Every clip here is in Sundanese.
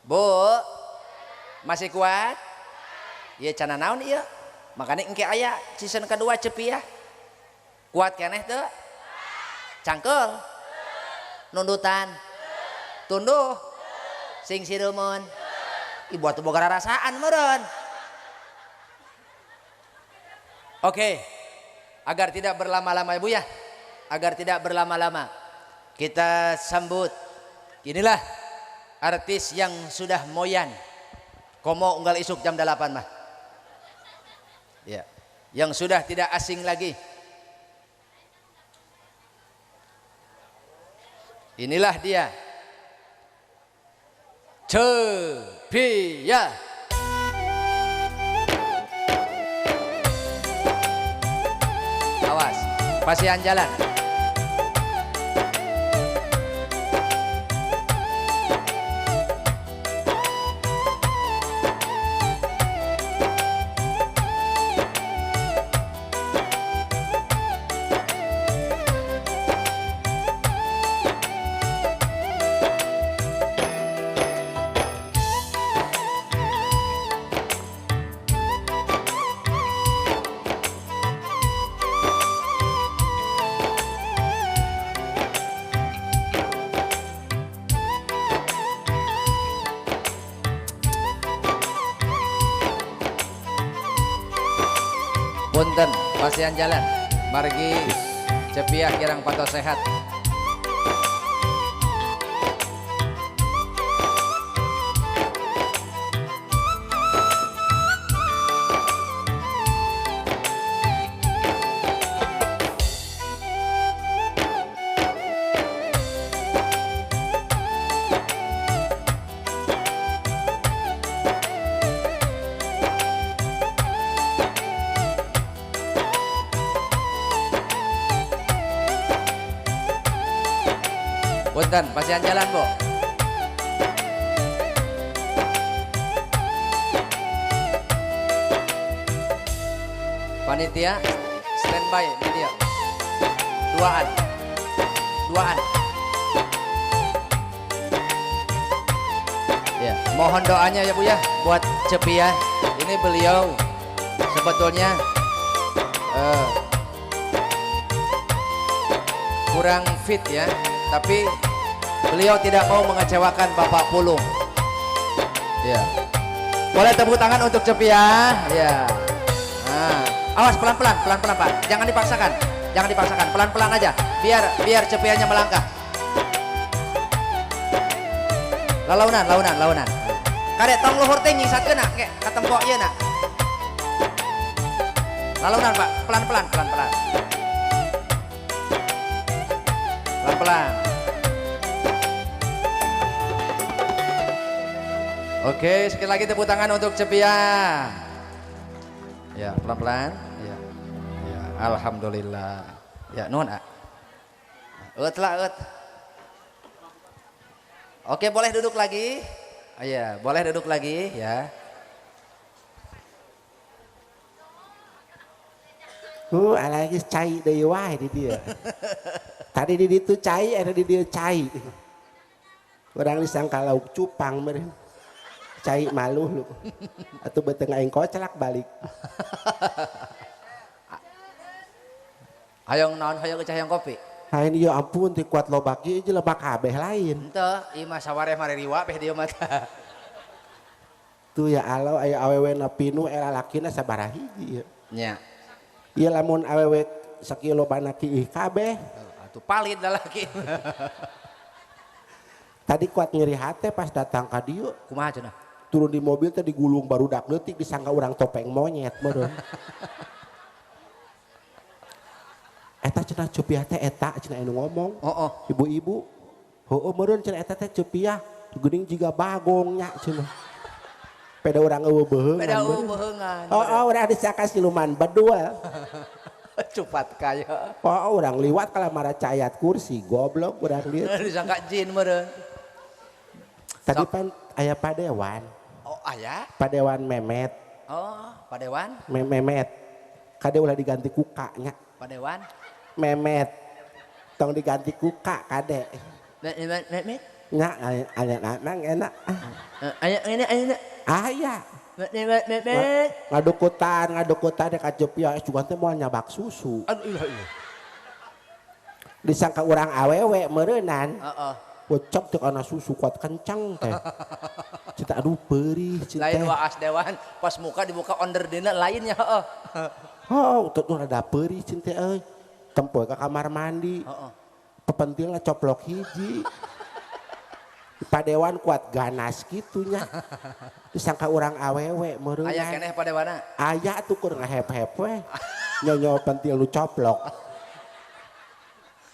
Bu, masih kuat? Iya cana naon iya. Makanya engke aya season kedua Cepiah. Kuat keneh teu? Cangkel. Nundutan. Tunduh. Sing sireumon. Ibu atuh boga rarasaan meureun. Oke. Agar tidak berlama-lama Ibu ya. Agar tidak berlama-lama. Kita sambut. Inilah artis yang sudah moyan. Komo unggal isuk jam 8 mah. Ya, yang sudah tidak asing lagi. Inilah dia. Cepiah. Awas, pasian jalan. Punten, pasian jalan. Margi Cepiah kirang pato sehat. Punten, pasian jalan, Bu. Panitia standby media. Duaan. Duaan. Ya, mohon doanya ya Bu ya buat Cepiah. Ini beliau sebetulnya kurang fit ya, tapi beliau tidak mau mengecewakan Bapak Pulung. Ya. Boleh tepuk tangan untuk Cepiah. Ya. Nah, awas pelan-pelan, pelan-pelan Pak. Jangan dipaksakan. Jangan dipaksakan, pelan-pelan aja. Biar Cepiahnya melangkah. Lalaunan, launan, launan. Kadek tong luhur teh nyingsatkeun nak, kayak katempok ieu nak. Lalaunan Pak, pelan-pelan, pelan-pelan. Pelan-pelan. Oke, sekali lagi tepuk tangan untuk Cepiah. Ya, pelan-pelan. Ya. Ya, alhamdulillah. Ya, nuhun, ah. Eut lah, eut. Oke, boleh duduk lagi. Oh, ya, boleh duduk lagi ya. Alagi cai deui wae di dieu. Tadi di ditu cai, ada di dieu cai. Urang disangka lauk cupang meureun. Cai malu lu. Atuh beuteung aing koclak balik. Hayang naon hayang ge hayang kopi. Lain ya ampun teu kuat lobak ieu jeung lebak kabeh lain. Henteu, ieu mah sawareh maririwa beh dieu mah tah. Tuh ya Allah aya awewe na pinu era lalakina sabaraha hiji ieu. Nya. Ieu lamun awewe sakieu lobana kiih kabeh. Atuh palid lalaki. Tadi kuat nyeri hate pas datang ka dieu. Kumaha cenah? Turun di mobil teh digulung barudak leutik disangka urang topeng monyet meureun. Eta cenah Cepiah teh eta cenah anu ngomong. Oh, oh. Ibu-ibu. Heueuh meureun cenah eta teh Cepiah geuning jiga bagong nya cenah. Peda urang eueuh beheungan. Peda eueuh beheungan. Oh, oh urang disangka siluman bedul. Cepat kaya. Oh, urang liwat kalamara cayat kursi goblok urang lieu. Disangka jin meureun. Tadi pan aya padewan. Oh, aya? Padewan Memet. Oh, padewan? Memet. Kade ulah diganti ku K nya. Padewan? Memet. Tong diganti ku K kade. Memet? Nya aya mang enak. Aya ini aya. Aya. Ngadukutan ngadukutan ka Jepia juga teh moal nyabak susu. Aduh iya iya. Disangka urang awewe meureunnan. Heeh. Wecok teh kana susu kuat kencang teh. Cita aduh perih cita. Lain waas dewan pas muka dibuka onderdena lainnya heeh. Oh, tuh rada perih cinta euy. Tempo ke kamar mandi. Heeh. Pepentilna coplok hiji. Padewan kuat ganas gitunya. Disangka urang awewe meureun. Aya keneh padewana. Aya atuh keur ngahep-hep we. Nyonyo pentil nu coplok.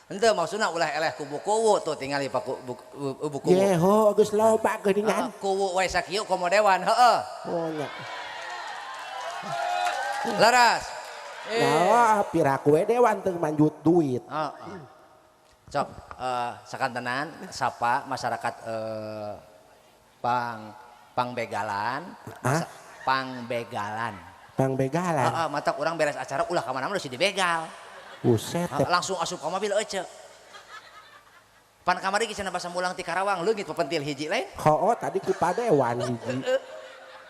Henteu maksudna ulah eleh ku bukuwu tuh tingali pak bukuwu. Ye ho geus loba geuningan. Kuwu we sakieu komo dewan heeh. Oh nya. Laras. Nah, piraku we dewan teu manjut duit. Heeh. Sok sakantenan sapa masyarakat pangbegalan, pangbegalan. Pangbegalan. Heeh, matak urang beres acara ulah ka mana-mana si dibegal. Buset. Langsung asup ka mobil ece. Pan kamari geus cenah basa mulang ti Karawang leungit pepentil hiji lain. Hooh tadi ku padewan hiji.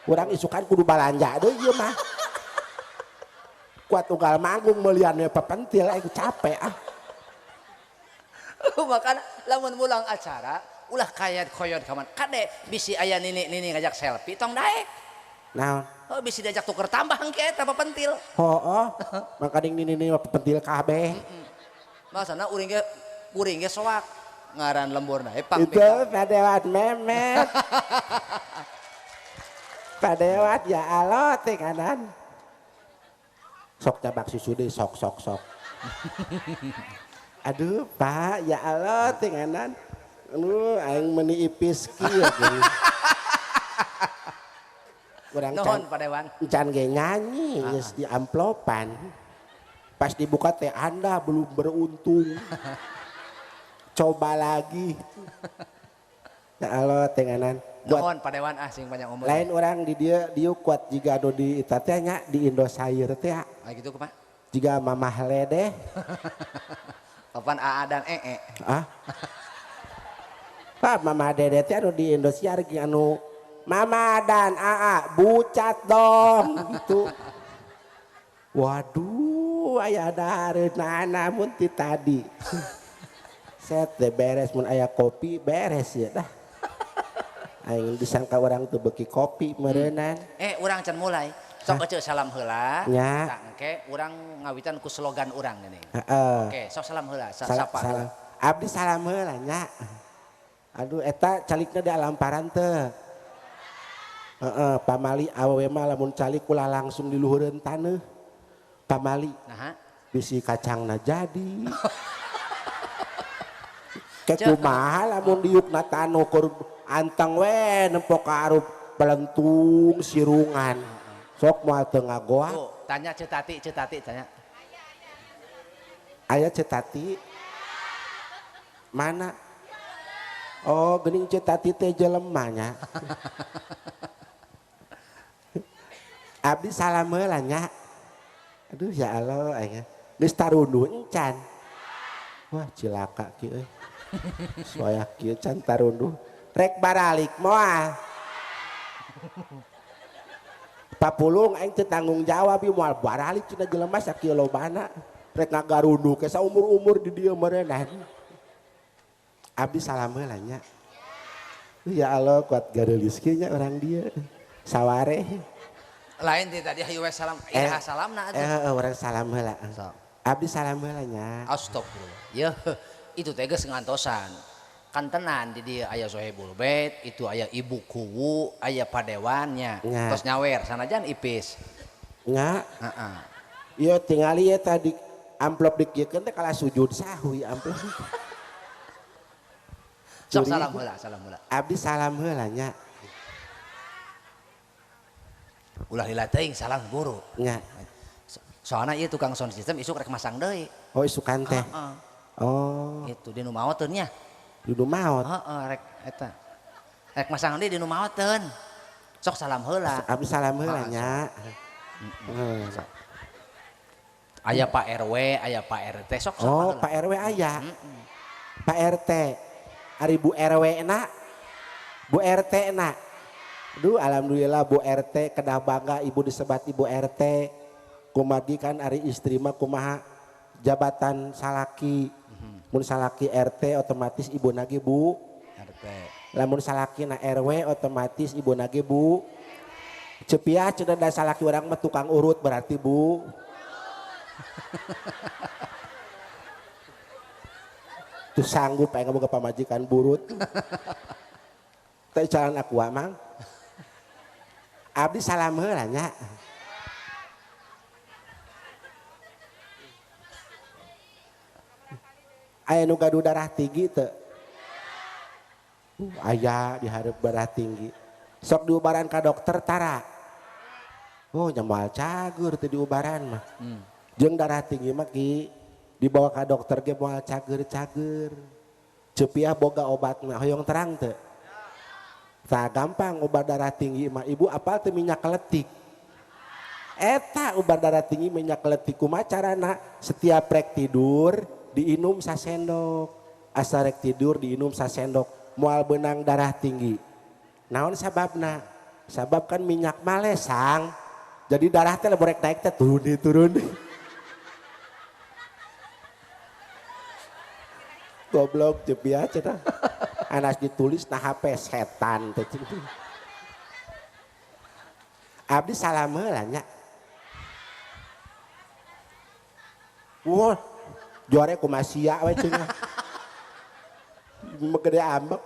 Urang isukan kudu balanja deui ieu mah. Kuat unggal manggung meulian we pepentil aing capek ah. Makan lamun mulang acara ulah kayat koyot ka mana. Kade bisi aya nini-nini ngajak selfie tong daek. Naon? Oh bisi diajak tuker tambah engke eta pepentil. Hooh, mangkaning nini-nini mah pepentil kabeh. Masana uring ge soak ngaran lemburna e pang. Itu padewan memet. Padewan ya Allah teh kanan. Sok cabak susu deui sok sok sok. Aduh Pak, ya Allah teh kanan. Aduh aing meuni ipis kieu geuning. Urang nuhun padewan. Can ge nyanyi geus di amplopan. Pas dibuka teh Anda belum beruntung. Coba lagi. Ya Allah teh nganan. Nuhun padewan ah sing panjang umur. Lain orang di dieu dieu kuat jiga anu di eta teh nya di Indosayeur teh. Ah gitu kumaha? Jiga Mamah Ledeh. Papan AA dan EE. Ah. Pak Mamah Dede teh anu di Indosiar anu Mama dan AA bucat dong gitu. Waduh, aya dahareunana mun ti tadi. Set deh beres mun aya kopi beres ya dah. Aing disangka orang tuh beuki kopi meureunan. Urang can mulai. Sok eceu salam heula. Nya. Tangke urang ngawitan ku slogan urang geuning. Heeh. Oke, sok salam heula, sapa. Salam. Abdi salam heula nya. Aduh eta calikna di alamparan teu. Heeh, pamali awewe mah lamun calik ulah langsung di luhureun taneuh. Pamali. Naha? Bisi kacangna jadi. Ke kumaha lamun diukna tanoh keur anteng we nempo ka arup belentung sirungan. Sok moal teu ngagoak. Tuh, tanya Ceu Tati, Ceu Tati tanya. Aya Ceu Tati? Mana? Oh, geuning Ceu Tati teh jelema nya. Abdi salam heula nya. Aduh ya Allah aing. Geus tarunduh encan. Wah cilaka kieu euy. Soaya kieu can tarunduh. Rek baralik moal. Papulung aing teu tanggung jawab ieu moal baralik cenah jelema sakieu lobana. Rek ngagarunduh ke saumur-umur di dieu meureunnan. Abdi salam heula nya. Ya Allah kuat gareulis kieu nya urang dieu. Saware. Lain ti tadi hayu we salam, iraha salamna atuh. Urang salam heula. Abdi salam heula nya. Astagfirullah. Yeuh, itu teh geus ngantosan. Kantenan di dieu aya Sohibul Bait, itu aya Ibu Kuwu, aya padewannya. Tos nyawer sanajan ipis. Nya. Heeh. Ieu tingali ieu tadi amplop dikieukeun teh kalah sujud sahwi amplop. Sok salam heula, salam heula. Abdi salam heula nya. Ulah lila teuing salam buru. Nya. Soalna ieu tukang sound system isuk rek masang deui. Oh isukan teh. Heeh. Oh. Itu di nu maoteun nya. Di nu maot. Heeh rek eta. Rek masang deui di nu maoteun. Sok salam heula. Abdi salam heula nya. Heeh. Aya Pak RW, aya Pak RT sok. Oh, Pak RW aya. Pak RT. Ari Bu RW na, Bu RT na. Duh alhamdulillah Bu RT kedah bangga ibu disebat Ibu RT. Kumargi kan ari istri mah kumaha jabatan salaki. Mun salaki RT otomatis ibu nage Bu RT. Lamun salaki na RW otomatis ibu nage Bu. Cepiah cenah da salaki urang mah tukang urut berarti Bu. Tuh sanggup pengen boga pamajikan burut. Teh jalan aku mang. Abdi salam heula nya. Aya nu gaduh darah tinggi teu? Aya dihareup darah tinggi. Sok diubaran ka dokter tara. Oh nya moal cager teu diubaran mah. Jeung darah tinggi mah ki dibawa ka dokter ge moal cager-cager. Cepiah boga obatna hoyong terang teu? Tah gampang obat darah tinggi mah ibu apal teu minyak keletik. Eta obat darah tinggi minyak keletik kumaha carana? Setiap rek tidur diinum sasendok. Asa rek tidur diinum sasendok moal beunang darah tinggi. Naon sababna? Sabab kan minyak malesang. Jadi darah teh lamun rek naik teh turun deui turun deui. Goblok cepiah cenah. Anas ditulis na HP setan teh. Abdi salam heula nya. Wah, jore kumaha sia we cenah. Gede ambek.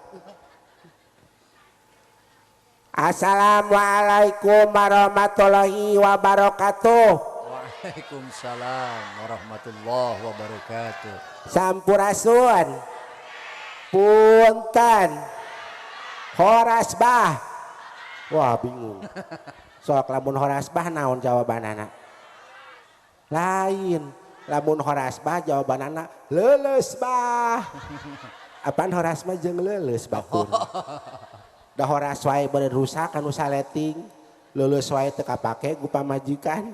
Assalamualaikum warahmatullahi wabarakatuh. Waalaikumsalam warahmatullahi wabarakatuh. Sampurasun. Punten. Horas bah. Wah bingung. Sok lamun horas bah naon jawabanana? Lain. Lamun horas bah jawabanana leuleus bah. Apaan horas mah jeung leuleus batur. Da horas wae beureun rusak anu saleting. Leuleus wae teu kapake ku pamajikan.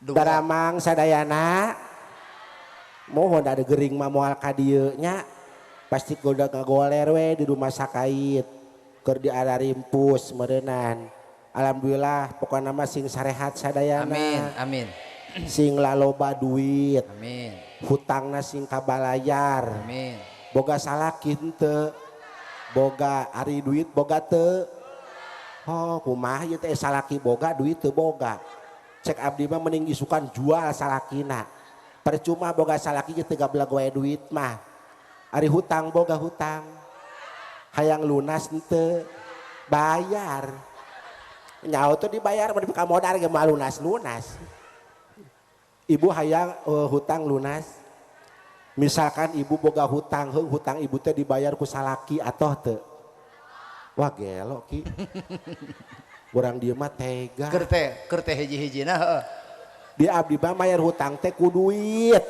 Daramang sadayana. Mohon ada gering mah moal ka dieu nya. Pasti goda ngagoler we di rumah sakait. Keur diararimpus meureunnan. Alhamdulillah pokona mah sing sarehat sadayana. Amin amin. Sing laloba duit. Amin. Hutangna sing kabalayar. Amin. Boga salaki henteu. Boga ari duit boga teu. Oh kumaha ieu teh salaki boga duit teu boga. Cek abdi mah mending isukan jual salakina. Percuma boga salaki ge teu gableg wae duit mah. Ari hutang boga hutang. Hayang lunas henteu. Bayar. Nyaho teh dibayar mah dipika modal ge mah lunas-lunas. Ibu hayang hutang lunas. Misalkan ibu boga hutang, heuh hutang ibu teh dibayar ku salaki atoh teu? Wah gelo ki. Urang dieu mah tega. Keur teh hiji-hijina heuh. Di abdi mah mayar hutang teh ku duit.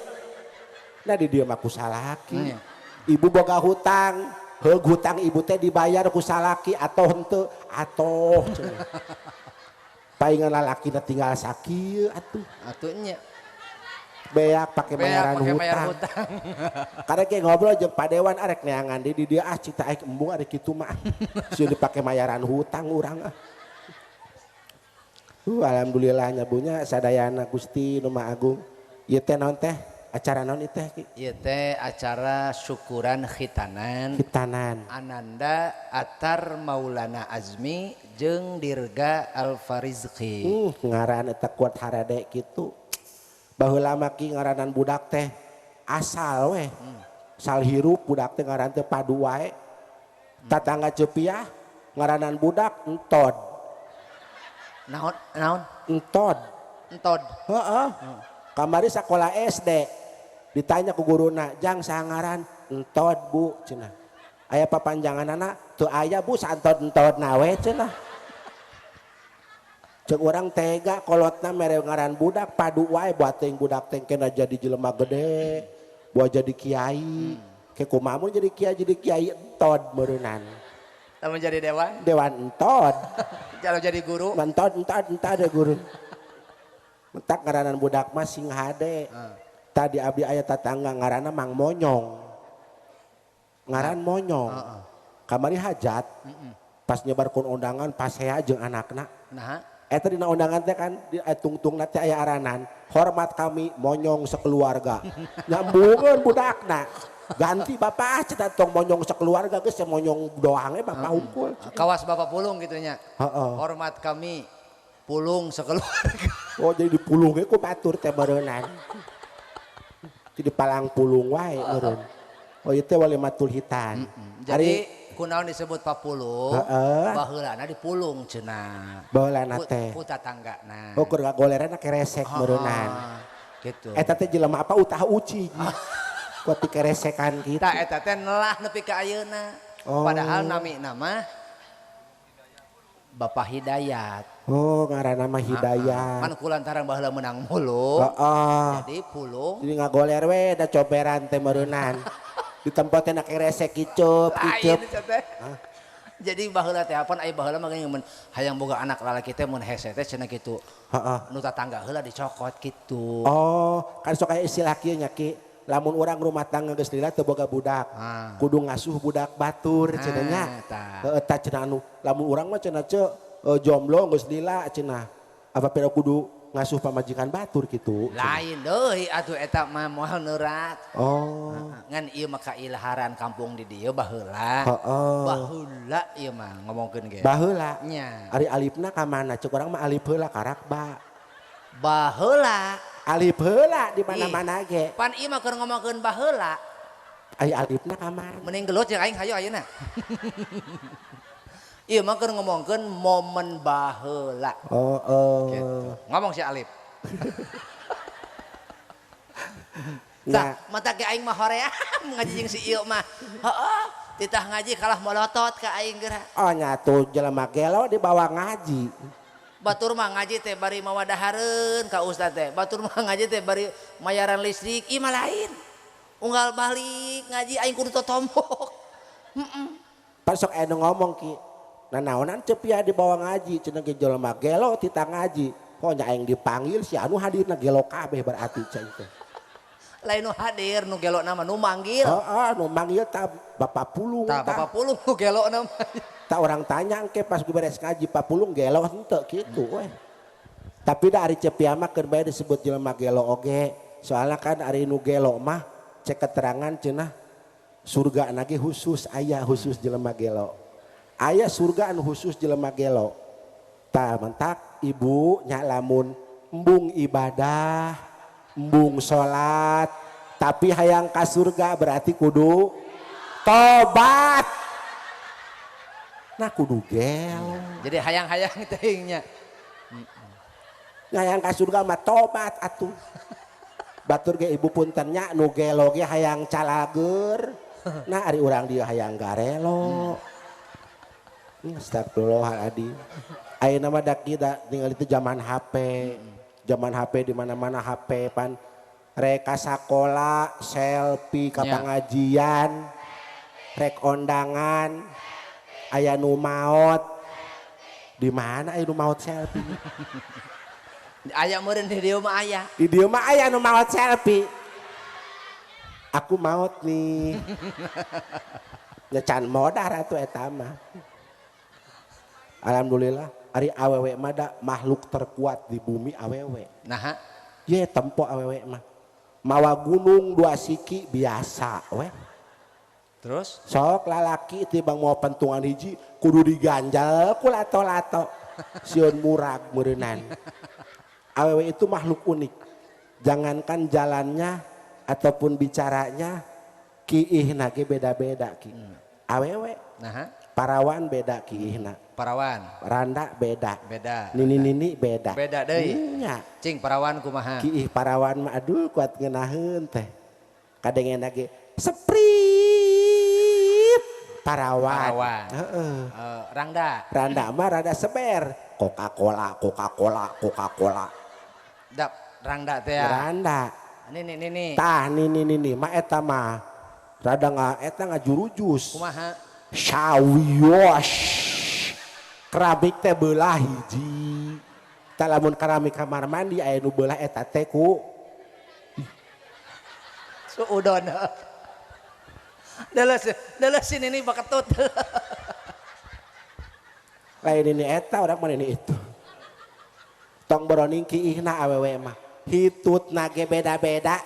Nah di dieu mah ku salaki. Ibu boga hutang, heuh hutang ibu teh dibayar ku salaki atoh henteu? Atoh cenah. Paingan lalakina tinggal sakieu atuh. Atuh nya. Beak pakai bayaran hutang. Karena kayak ngobrol jeung Pak Dewan arek neangan di dia ah cita aik embung arek kitu mah. Sieun dipake mayaran hutang urang ah. Alhamdulillah nya bunya sadayana Gusti nu Maha Agung. Ieu teh naon teh? Acara naon ieu teh Ki? Ieu teh acara syukuran khitanan. Khitanan. Ananda Atar Maulana Azmi jeung Dirga Alfarizki. Ngaran eta kuat harade kitu. Baheula mah ki ngaranan budak teh asal weh. Sal hirup budak teh ngaran teh padu wae. Tatangga Cepiah ngaranan budak entod. Naon naon? Entod. Entod. Heeh. Kamari sakola SD ditanya ku guruna, "Jang saha ngaran?" Entod Bu cenah. Aya papanjanganana? Teu aya Bu, saentod-entodna we cenah. Cek urang tega kolotna mere ngaran budak padu wae buat teuing budak teh kena jadi jelema gede, buat jadi kiai. Ke kumaha mun jadi kiai entod meureunnan. Lamun jadi dewan? Dewan entod. Kalau jadi guru? Entod entod entod ada guru. Mentak ngaranan budak mah sing hade. Tadi abdi aya tatangga ngaranna Mang Monyong. Ngaran Monyong. Kamari hajat. Pas nyebarkeun undangan pasea jeung anakna. Nah, eta dina undangan teh kan di tungtungna teh aya aranan. Hormat kami Monyong sekeluarga. Nyambungeun budakna. Ganti bapak cita tong Monyong sekeluarga geus Monyong doang we bapak hungkul. Kawas bapak pulung kitu nya. Heeh. Hormat kami pulung sekeluarga. Oh jadi dipulung ge ku batur teh meureunnan. Jadi palang pulung wae meureun. Oh ieu teh walimatul hitan. Jadi kunaon disebut papulung? Heeh. Baheulana dipulung cenah. Baheulana teh. Ku tatanggana. Oh keur ngagolerna keresek meureunnan. Gitu. Eta teh jelema apa utah uci. Kuat dikeresekan gitu. Tah eta teh nelah nepi ka ayeuna. Oh. Padahal namina mah Bapak Hidayat. Oh, ngaranna mah Hidayat. Kan kulantaran baheula menang mulu. Heeh. Jadi pulung. Jadi ngagoler we da coberan teh meureunnan. Di tempat teh keresek kicup, kicup. Jadi baheula teh apaan aya baheula mah geuning mun hayang boga anak lalaki teh mun hese teh cenah kitu. Heeh. Nu tatangga heula dicokot kitu. Oh, kan sok aya istilah kieu nya Ki. Lamun urang rumah tangga geus lila teu boga budak. Kudu ngasuh budak batur cenah nya. Heeh tah cenah anu lamun urang mah cenah ceu jomblo geus lila cenah. Apa pira kudu ngasuh pamajikan batur kitu. Lain deui atuh eta mah moal neurat. Oh. Ngan ieu mah kailaharan kampung di dieu baheula. Heeh. Baheula ieu mah ngomongkeun ge. Baheula. Nya. Ari alifna ka mana? Ceuk urang mah alif heula karakba. Baheula. Alif heula di mana-mana ge. Pan ieu mah keur ngomongkeun baheula. Ari alifna ka mana? Mending gelut jeung aing hayu ayeuna. Ieu mah keur ngomongkeun momen baheula. Oh, oh. Gitu. Ngomong si Alif. Nah, mata ge aing mah hoream ngaji jeung si ieu mah. Heeh, titah ngaji kalah molotot ka aing geura. Oh nya tuh jelema gelo dibawa ngaji. Batur mah ngaji teh bari mawa dahareun ka ustad teh. Batur mah ngaji teh bari mayaran listrik, ieu mah lain. Unggal balik ngaji aing kudu totombok. Heeh. Pan sok aya nu ngomong Ki. Nanaonan cepia dibawa ngaji cenah ge jelema gelo titah ngaji. Kok nya aing dipanggil si anu hadirna gelo kabeh berarti cai teh. Lain nu hadir nu gelona mah nu manggil. Heeh, nu manggil tah Bapak Pulung. Tah Bapak Pulung nu gelona mah. Tak orang tanya engke pas gue beres ngaji Pak Pulung gelo henteu kitu weh. Tapi da ari cepia mah keur bae disebut jelema gelo oge. Soalna kan ari nu gelo mah cek keterangan cenah surga ge khusus aya khusus jelema gelo. Aya surga anu khusus jelema gelo. Tah mentak ibu nya lamun embung ibadah, embung salat, tapi hayang ka surga berarti kudu tobat. Nah kudu gelo. Jadi hayang-hayang teuing nya. Hayang ka surga mah tobat atuh. Batur ge ibu punten nya nu gelo ge hayang calager. Nah ari urang dieu hayang garelo. Astagfirullahaladzim. Ayeuna mah da kita tinggal itu zaman HP. Zaman HP di mana-mana HP pan rek ka sakola selfie ka pengajian, rek ondangan. Aya nu maot. Di mana aya nu maot selfie? Aya meureun di dieu mah aya. Di dieu mah aya nu maot selfie. Aku maot nih. Nya can modar atuh eta mah. Alhamdulillah ari awewe mah da makhluk terkuat di bumi awewe. Naha? Ye tempo awewe mah. Mawa gunung dua siki biasa we. Terus? Sok lalaki tibang mau pentungan hiji kudu diganjal ku lato-lato. Sieun murag meureunan. Awewe itu makhluk unik. Jangankan jalannya ataupun bicaranya kiihna ge beda-beda ki. Awewe. Naha? Parawan beda kiihna. Parawan. Randa beda. Beda. Nini-nini beda. Beda deui. Nya. Cing parawan kumaha? Kiih parawan mah aduh kuat ngeunaheun teh. Kadengena ge seprit parawan. Parawan. Heeh. Rangda. Randa mah rada seber. Coca-Cola, Coca-Cola, Coca-Cola. Dap, rangda teh ya. Randa. Nini nini. Tah nini nini mah eta mah rada nga eta ngajurujus. Kumaha? Sawios. Keramik teh beulah hiji. Tah lamun keramik kamar mandi aya nu beulah eta teh ku suudon. Dalah sini ini baketut. Lain ini eta orang mana ini itu. Tong boroning kiihna awewe mah. Hitutna ge beda-beda.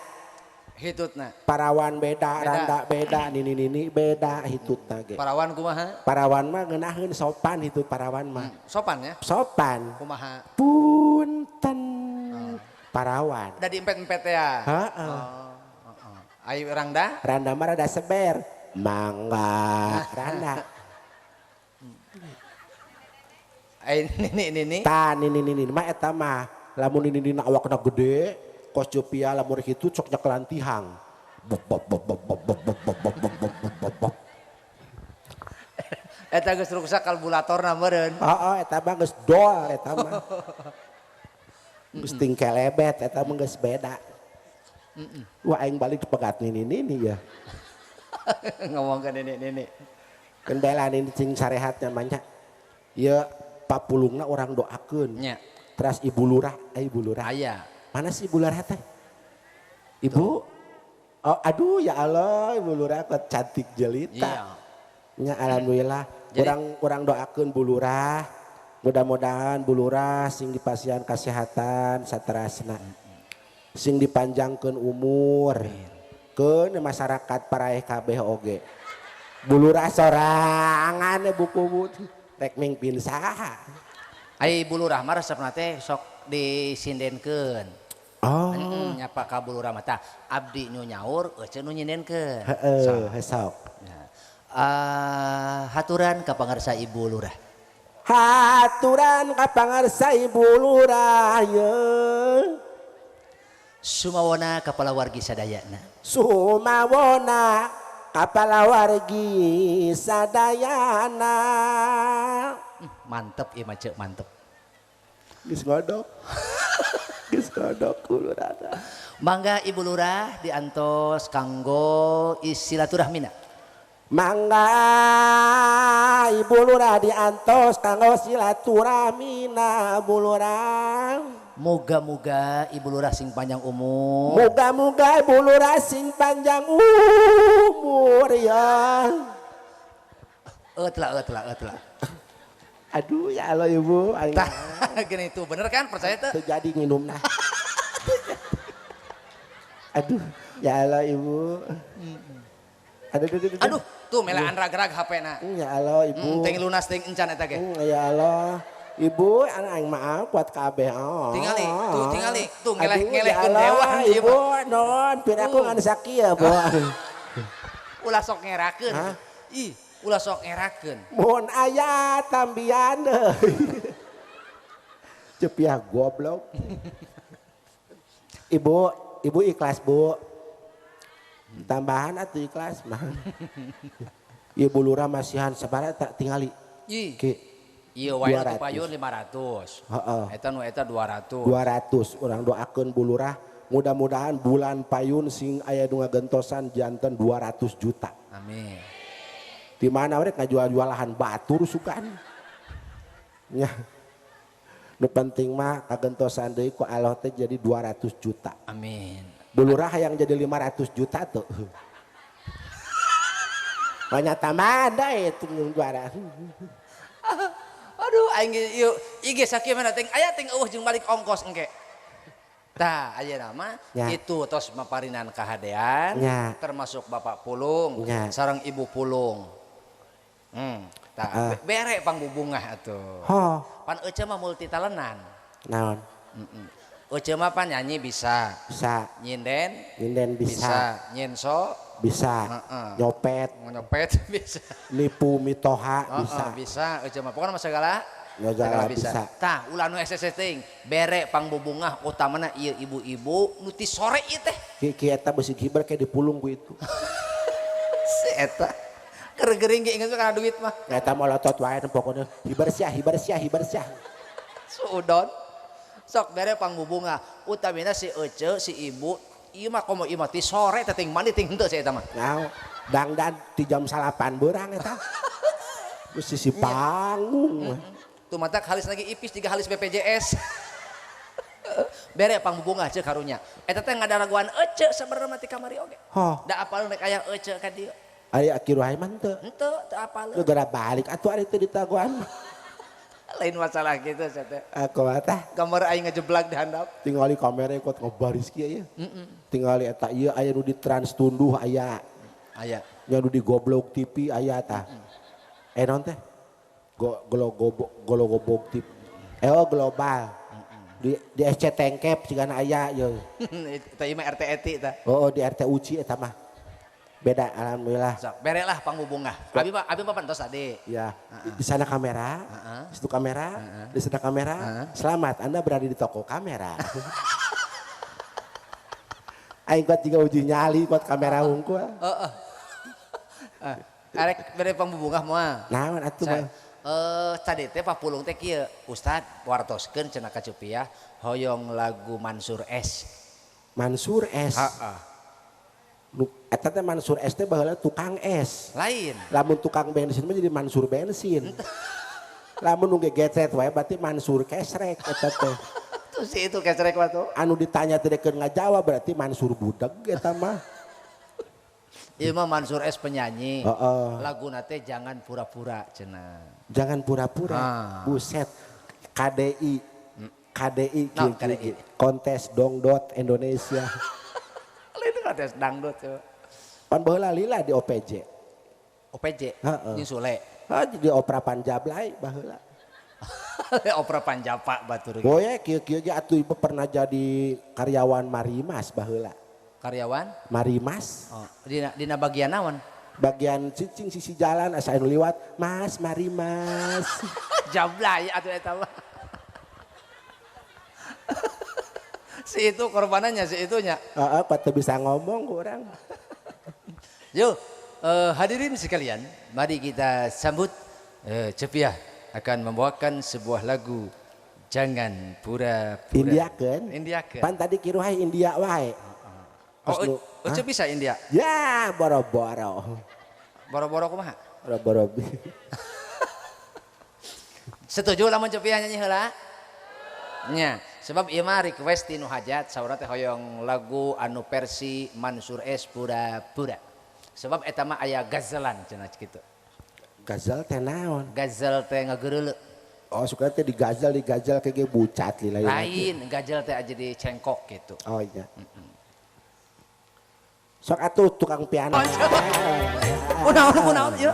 Hitutna. Parawan beda, randa beda, nini-nini beda hitutna ge. Parawan kumaha? Parawan mah ngeunaheun sopan hitut parawan mah. Sopan ya? Sopan. Kumaha? Punten. Parawan. Udah diempet-empet ya? Heeh. Oh. Ayo randa? Randa mah rada seber. Mangga randa. Ayo nini-nini. Ta nini-nini mah eta mah lamun nini-nini awakna gede. Kos jopia lamun kitu cok nyekelan tihang. Bop bop bop bop bop bop bop bop bop bop bop bop bop. Eta geus ruksak kalbulatorna meureun. Heeh, eta mah geus dol eta mah. Geus tingkelebet eta mah geus beda. Wah aing balik pegat nini-nini ya. Ngomong ke nini-nini. Keun bela nini cing sarehatnya mah nya. Ieu papulungna urang doakeun. Nya. Teras ibu lurah, ibu lurah. Aya. Mana sih Ibu Lurah teh? Ibu? Oh, aduh ya Allah, Ibu Lurah kok cantik jelita. Iya. Ya, alhamdulillah. Jadi, urang doakeun Bu Lurah. Mudah-mudahan Bu Lurah sing dipasihan kesehatan saterasna. Sing dipanjangkeun umur. Keun masyarakat paraeh kabeh oge. Bu Lurah sorangan buku rek mingpin saha. Ai Bu Lurah mah resepna teh sok disindenkeun. Oh. Nyapa ka Bu Lurah mah tah abdi nu nyaur euceun nu nyindenkeun. Heeh, sok. Haturan ka pangarsa Ibu Lurah. Haturan ka pangarsa Ibu Lurah ye. Sumawona kapala wargi sadayana. Sumawona kapala wargi sadayana. Mantep ieu mah ceuk mantep. Geus ngodok. Geus ngodok ku lurah. Mangga Ibu Lurah diantos kanggo silaturahmina. Mangga Ibu Lurah diantos kanggo silaturahmina Bu Lurah. Moga-moga Ibu Lurah sing panjang umur. Moga-moga Ibu Lurah sing panjang umur ya. Eutlah. Aduh ya Allah Ibu. Tah, gini tuh bener kan percaya tuh? Terjadi nginumna. Aduh ya Allah Ibu. Aduh, aduh, aduh, aduh tuh melaan rag-rag HP-na. Ya Allah Ibu. Ting lunas ting encan eta ge. Ya Allah. Ibu anak aing maaf kuat kabeh. Oh. Tingali, tuh tingali, tuh ngeleh-ngelehkeun dewan ieu. Ibu non, piraku ngan sakieu, Bu. Ulah sok ngerakeun. Ih, ulah sok ngerakeun. Mun aya tambian deui. Cepiah goblok. Ibu, ibu ikhlas, Bu. Tambahan atuh ikhlas mah. Ibu Lurah masihan sabaraha tak tingali. Ih. Iya wae nu payun 500. Heeh. Eta nu eta 200. 200 urang doakeun Bu Lurah mudah-mudahan bulan payun sing aya nu ngagentosan janten 200 juta. Amin. Di mana rek ngajual-jual lahan batur sugan. Nya. Nu penting mah kagentosan deui ku Allah teh jadi 200 juta. Amin. Bu Lurah yang jadi 500 juta tuh. Banyak tambahan deui itu 200. Aduh aing ieu ieu sakieu mana ting aya ting eueuh jeung balik ongkos engke. Tah ayeuna mah itu tos maparinan kahadean termasuk Bapak Pulung sareng Ibu Pulung. Tah bere pangbubungah atuh. Pan ece mah multi talenan. Naon? Ece mah pan nyanyi bisa. Bisa. Nyinden? Nyinden bisa. Nyenso? Bisa. Nyopet. Nyopet bisa. Nipu mitoha bisa. Bisa ece mah pokona mah segala bisa. Tah ulah nu SSS ting bere pangbubungah utamana ieu ibu-ibu nu ti sore ieu teh. Ki eta beusi giber kayak dipulung ku itu. Si eta keur gering ge inget kana duit mah. Eta molotot wae pokona hibar sia hibar sia hibar sia. Suudon. Sok bere pangbubungah utamina si ece si ibu ieu mah komo ieu mah ti sore teh ting mandi ting henteu si eta mah. Nah, dangdan ti jam 9 beurang eta. Geus sisi panggung. Tuh mata halis lagi ipis tiga halis BPJS. Bere pangbubungah ceuk karunya. Eta teh ngadaraguan ece sabenerna mah ti kamari oge. Hah. Da apal rek aya ece ka dieu. Ari Aki Ruhaiman teu. Henteu, teu apaleun. Lu gara balik atuh ari teu ditagoan. Lain masalah gitu saya teh. Aku tah Gambar aing ngejeblak di handap. Tingali kamera ikut ngebaris kieu ya. Tingali eta ieu aya nu di Trans Tunduh aya. Aya. Nya nu di Goblok TV aya tah. Non teh? Gologobok TV. Oh global. Di SC Tengkep cigana aya ye. Eta ieu mah RT Eti tah. Oh, di RT Uci eta mah. Beda alhamdulillah. Sok bere lah pangbubungah. Abi mah pantos tadi. Ya. Di sana kamera, di situ kamera, di sana kamera. Selamat Anda berada di toko kamera. Aing kuat juga uji nyali kuat kamera hungkul. Heeh. Arek bere pangbubungah moal. Naon atuh mah? Tadi teh papulung teh kieu, Ustad wartoskeun cenah ka Cupiah hoyong lagu Mansur S. Mansur S. Heeh. Eta teh Mansur S teh baheula tukang es. Lain. Lamun tukang bensin mah jadi Mansur bensin. Lamun nu gegetret wae berarti Mansur kesrek eta teh. Tuh si itu kesrek mah tuh. Anu ditanya teh keur ngajawab berarti Mansur budeg eta mah. Ieu mah Mansur S penyanyi. Heeh. Laguna teh jangan pura-pura cenah. Jangan pura-pura. Ah. Buset. KDI. KDI no, KDI. Kontes Dongdot Indonesia. Lain kontes dangdut coba. Pan baheula lila di OPJ. OPJ? Heeh. Jeung Sule. Heuh di Opera Panjablay baheula. Opera Panjapa batur. Goye kieu-kieu ge atuh ieu pernah jadi karyawan Marimas baheula. Karyawan? Marimas. Oh, dina bagian naon? Bagian cicing sisi jalan asa anu liwat, Mas Marimas. Jablay atuh eta mah. Si itu korbanannya, si itunya. Heeh, kok teu bisa ngomong ku urang. Yuk, hadirin sekalian, mari kita sambut Cepiah akan membawakan sebuah lagu Jangan Pura-Pura. Indiakeun. Indiakeun. Pan tadi kiruhai India wae. Oh, Uce bisa India? Ya, boro-boro. Boro-boro kumaha? Boro-boro. Setuju lamun Cepiah nyanyi heula? Nya, sebab ieu mah request ti nu hajat saurna teh hoyong lagu anu versi Mansur S Pura-Pura. Sebab eta mah aya gazelan cenah kitu. Gazel teh naon? Gazel teh ngagereuleuh. Oh, suka teh digazel kayak bucat lila. Lain, gazel teh aja di cengkok gitu. Oh iya. Sok atuh tukang piano. Kunaon ieu?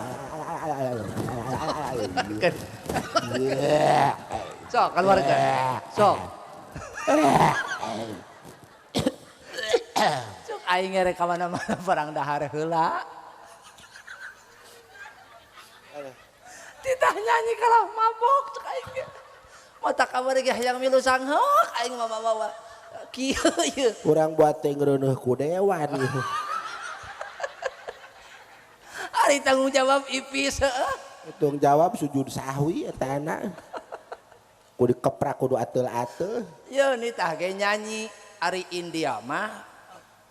Sok keluarga. Sok. Sok aing ngerek ka mana-mana barang dahar heula. Titah nyanyi kalah mabok cek aing ge. Mata kamari ge hayang milu sanghok aing mah mawa. Kieu ieu. Urang buat teh ngeuneuh ku dewan ieu. Ari tanggung jawab ipis heueuh. Tanggung jawab sujud sahwi eta anak. Kudu dikeprak kudu ateul-ateul. Ye nitah ge nyanyi ari India mah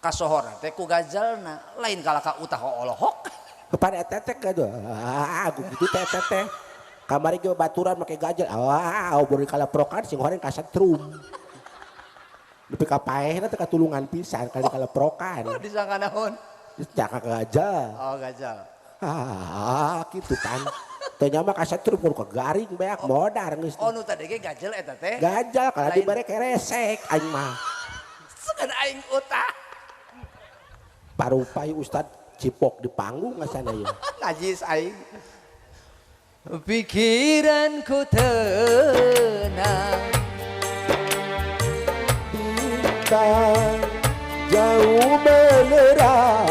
kasohorna teh ku gazelna lain kalah ka utah olohok. Kepada eta teh gaduh. Aku kitu teh eta teh. Kamari ge baturan make gazel. Ah, beureun kalaprokan sing horeng kasetrum. Nepi ka paehna teh katulungan pisan kali kalaprokan. Oh, disangka naon? Disangka gazel. Oh, gazel. Ah, kitu kan. Teu nya mah kasetrum kudu kegaring beak modar geus. Oh, nu tadi ge gazel eta teh. Gazel kalau dibere keresek aing mah. Sekan aing utah. Parupai Ustad cipok di panggung ngasana ieu. Najis aing. Pikiranku tenang. Bintang jauh menerawang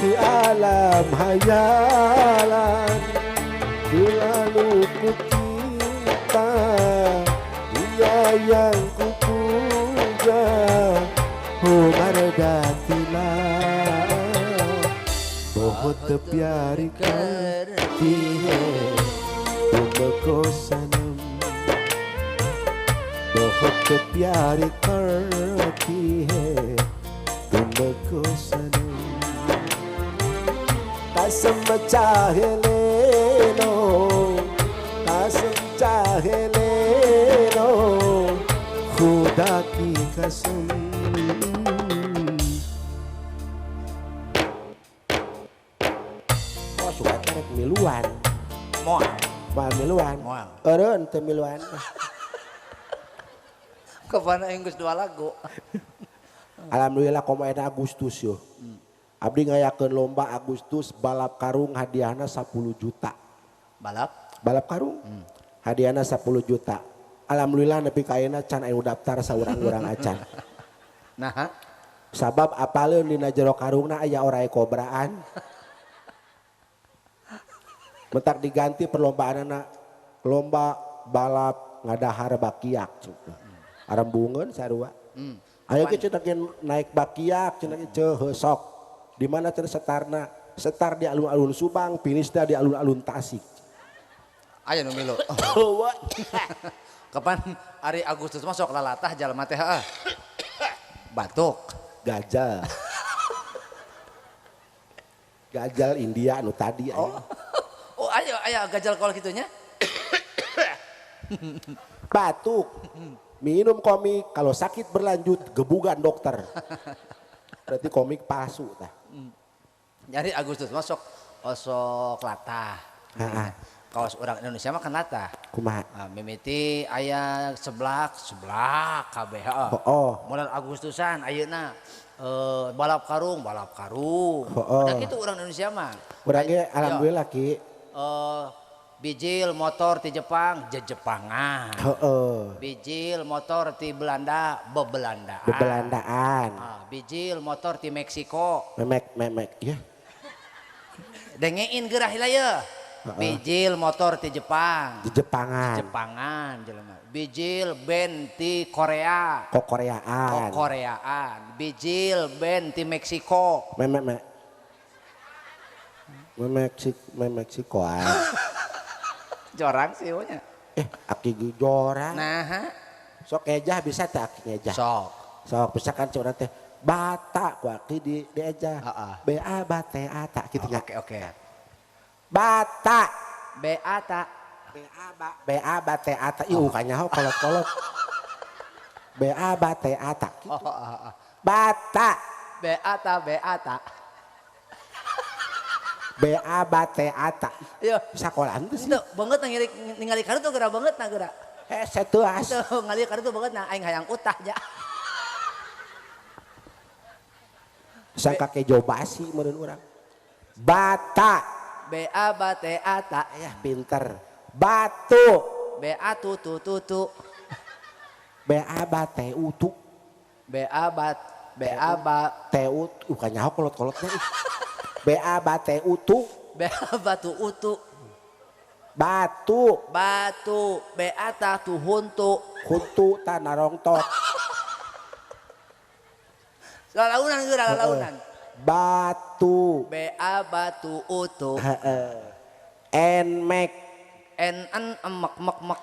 di alam hayalan, selalu ku cinta dia yang ku puja, Umar Datila. Bahut pyar karti hai tumko sanam, bahut pyar karti hai tumko sanam. कसम चाहे ले लो, कसम चाहे ले लो, खुदा की कसम। miluan. Moal. Moal miluan. Moal. Eureun teu miluan. Kapan aing geus 2 lagu. Alhamdulillah komo eta Agustus yo. Abdi ngayakeun lomba Agustus balap karung hadiahna 10 juta. Balap? Balap karung. Hadiahna 10 juta. Alhamdulillah nepi ka ayeuna can aya daftar saurang-urang acan. Nah, sabab apaleun dina jero karungna aya orai kobraan. Mentak diganti perlombaanna lomba balap ngadahar bakiak. Arembungeun sarua. Ayo ge cenah naik bakiak cenah ceuh sok. Di mana cenah setarna? Setar di alun-alun Subang, finishna di alun-alun Tasik. Aya nu milu. Kapan ari Agustus mah sok lalatah jalma teh heeh. Batuk. Gajal. Gajal India nu tadi. Oh. Oh ayo ayo gajal kalau gitunya. Batuk. Minum komik, kalau sakit berlanjut gebugan dokter. Berarti komik palsu tah. Jadi Agustus masuk osok latah. Kaos orang Indonesia mah kan latah. Kumaha? Nah, mimiti aya seblak, seblak kabeh heeh. Oh. Bulan Agustusan ayeuna balap karung, balap karung. Oh. Nah kitu orang Indonesia mah. Urang ge alhamdulillah ki. Bijil motor ti Jepang, Jejepangan. Heeh. Bijil motor ti Belanda, bebelandaan. Bebelandaan. Ah, bijil motor ti Meksiko. Memek memek ya. Dengein geurah heula ye. Bijil motor ti Jepang. Jejepangan. Jepangan jelema. Bijil band ti Korea. Kokoreaan. Kokoreaan. Bijil band ti Meksiko. Memek memek. Meksikoan. Jorang sih nya. Aki jorang. Nah, sok ngejah bisa tak aki ngejah. Sok. Sok bisa kan curang teh bata ku aki di diejah. Heeh. B A B T A T kitu nya. Oke oke. Bata. B A T B A B B A B T A T. Ih kanyaho kolot-kolot. B A B T A T. Oh, oh, oh. Bata. B A T B A T. B A B T A T. Yo, sakolaan teh sih. Banget ningali kartu geura banget na geura. Hese teuas. Teu ngali kartu banget na aing hayang utah ja. Sangka kejo basi meureun urang. Bata. B A B T A T. Ya pinter. Batu. B A tu tu tu tu. B A B T U tu. B A B B A B T U kanyaho kolot-kolotnya. B A B T U tu. B A batu utu. Batu. Batu. B A ta tu huntu. Huntu ta narongtok. Lalaunan geura lalaunan. Batu. B A batu utu. Heeh. N mek. N N emek mek mek.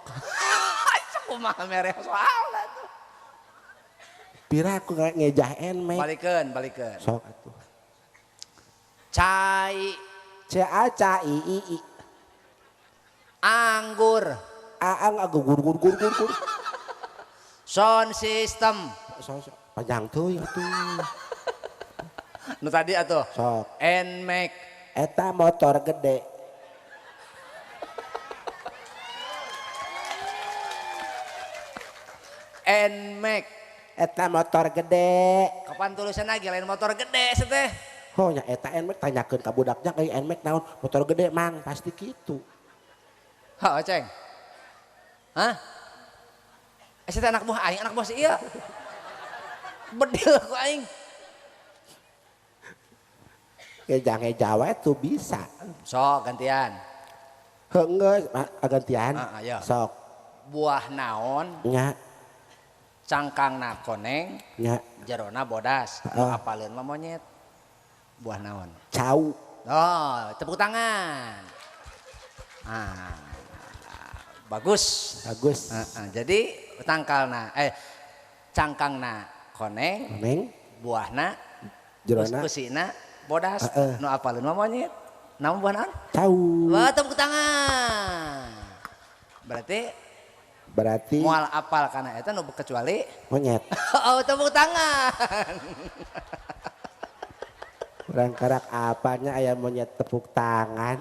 Kumaha mere soalna tuh. Pira aku ngejah N mek. Balikeun, balikeun. Sok atuh. Cai. C A C I I I. Anggur. A ang gur gur gur gur gur. Sound system. So, so. Panjang tuh ya tuh. Nu tadi atuh. Sok. Nmax. Eta motor gede. Nmax. Eta motor gede. Kapan tulisan lagi lain motor gede seteh. Oh nya eta Nmax tanyakeun ka budaknya euy Nmax naon motor gede mang pasti kitu. Ha Ceng. Hah? Eta anak buah aing, anak buah si ieu. Bedil ku aing. Ngejah-ngejah wae tuh bisa. Sok gantian. Heuh geus gantian. Ayo. Sok. Buah naon? Nya. Cangkangna koneng. Nya. Jerona bodas. Nu apaleun mah monyet. Buah naon? Cau. Oh, tepuk tangan. Ah, bagus. Bagus. Jadi tangkalna, cangkangna koneng, koneng, buahna, jerona, usina, bodas. Nu apaleun mah monyet. Naon buah naon? Cau. Wah, tepuk tangan. Berarti moal apal kana eta nu kecuali monyet. Oh, tepuk tangan. Kurang karak apanya ayam monyet tepuk tangan.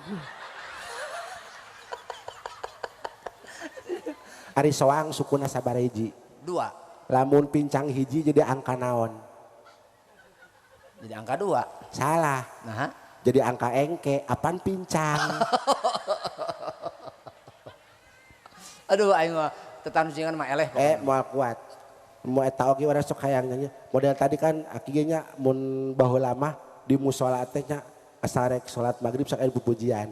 Ari soang sukuna sabaraha hiji? 2. Lamun pincang hiji jadi angka naon? Jadi angka 2. Salah. Nah. Jadi angka engke, apaan pincang? Aduh aing mah tetancingan mah eleh pokoknya. Moal kuat. Mau eta oge urang sok hayang nyanyi. Model tadi kan aki ge nya mun baheula mah di musala teh nya asa rek salat magrib sok aya pupujian.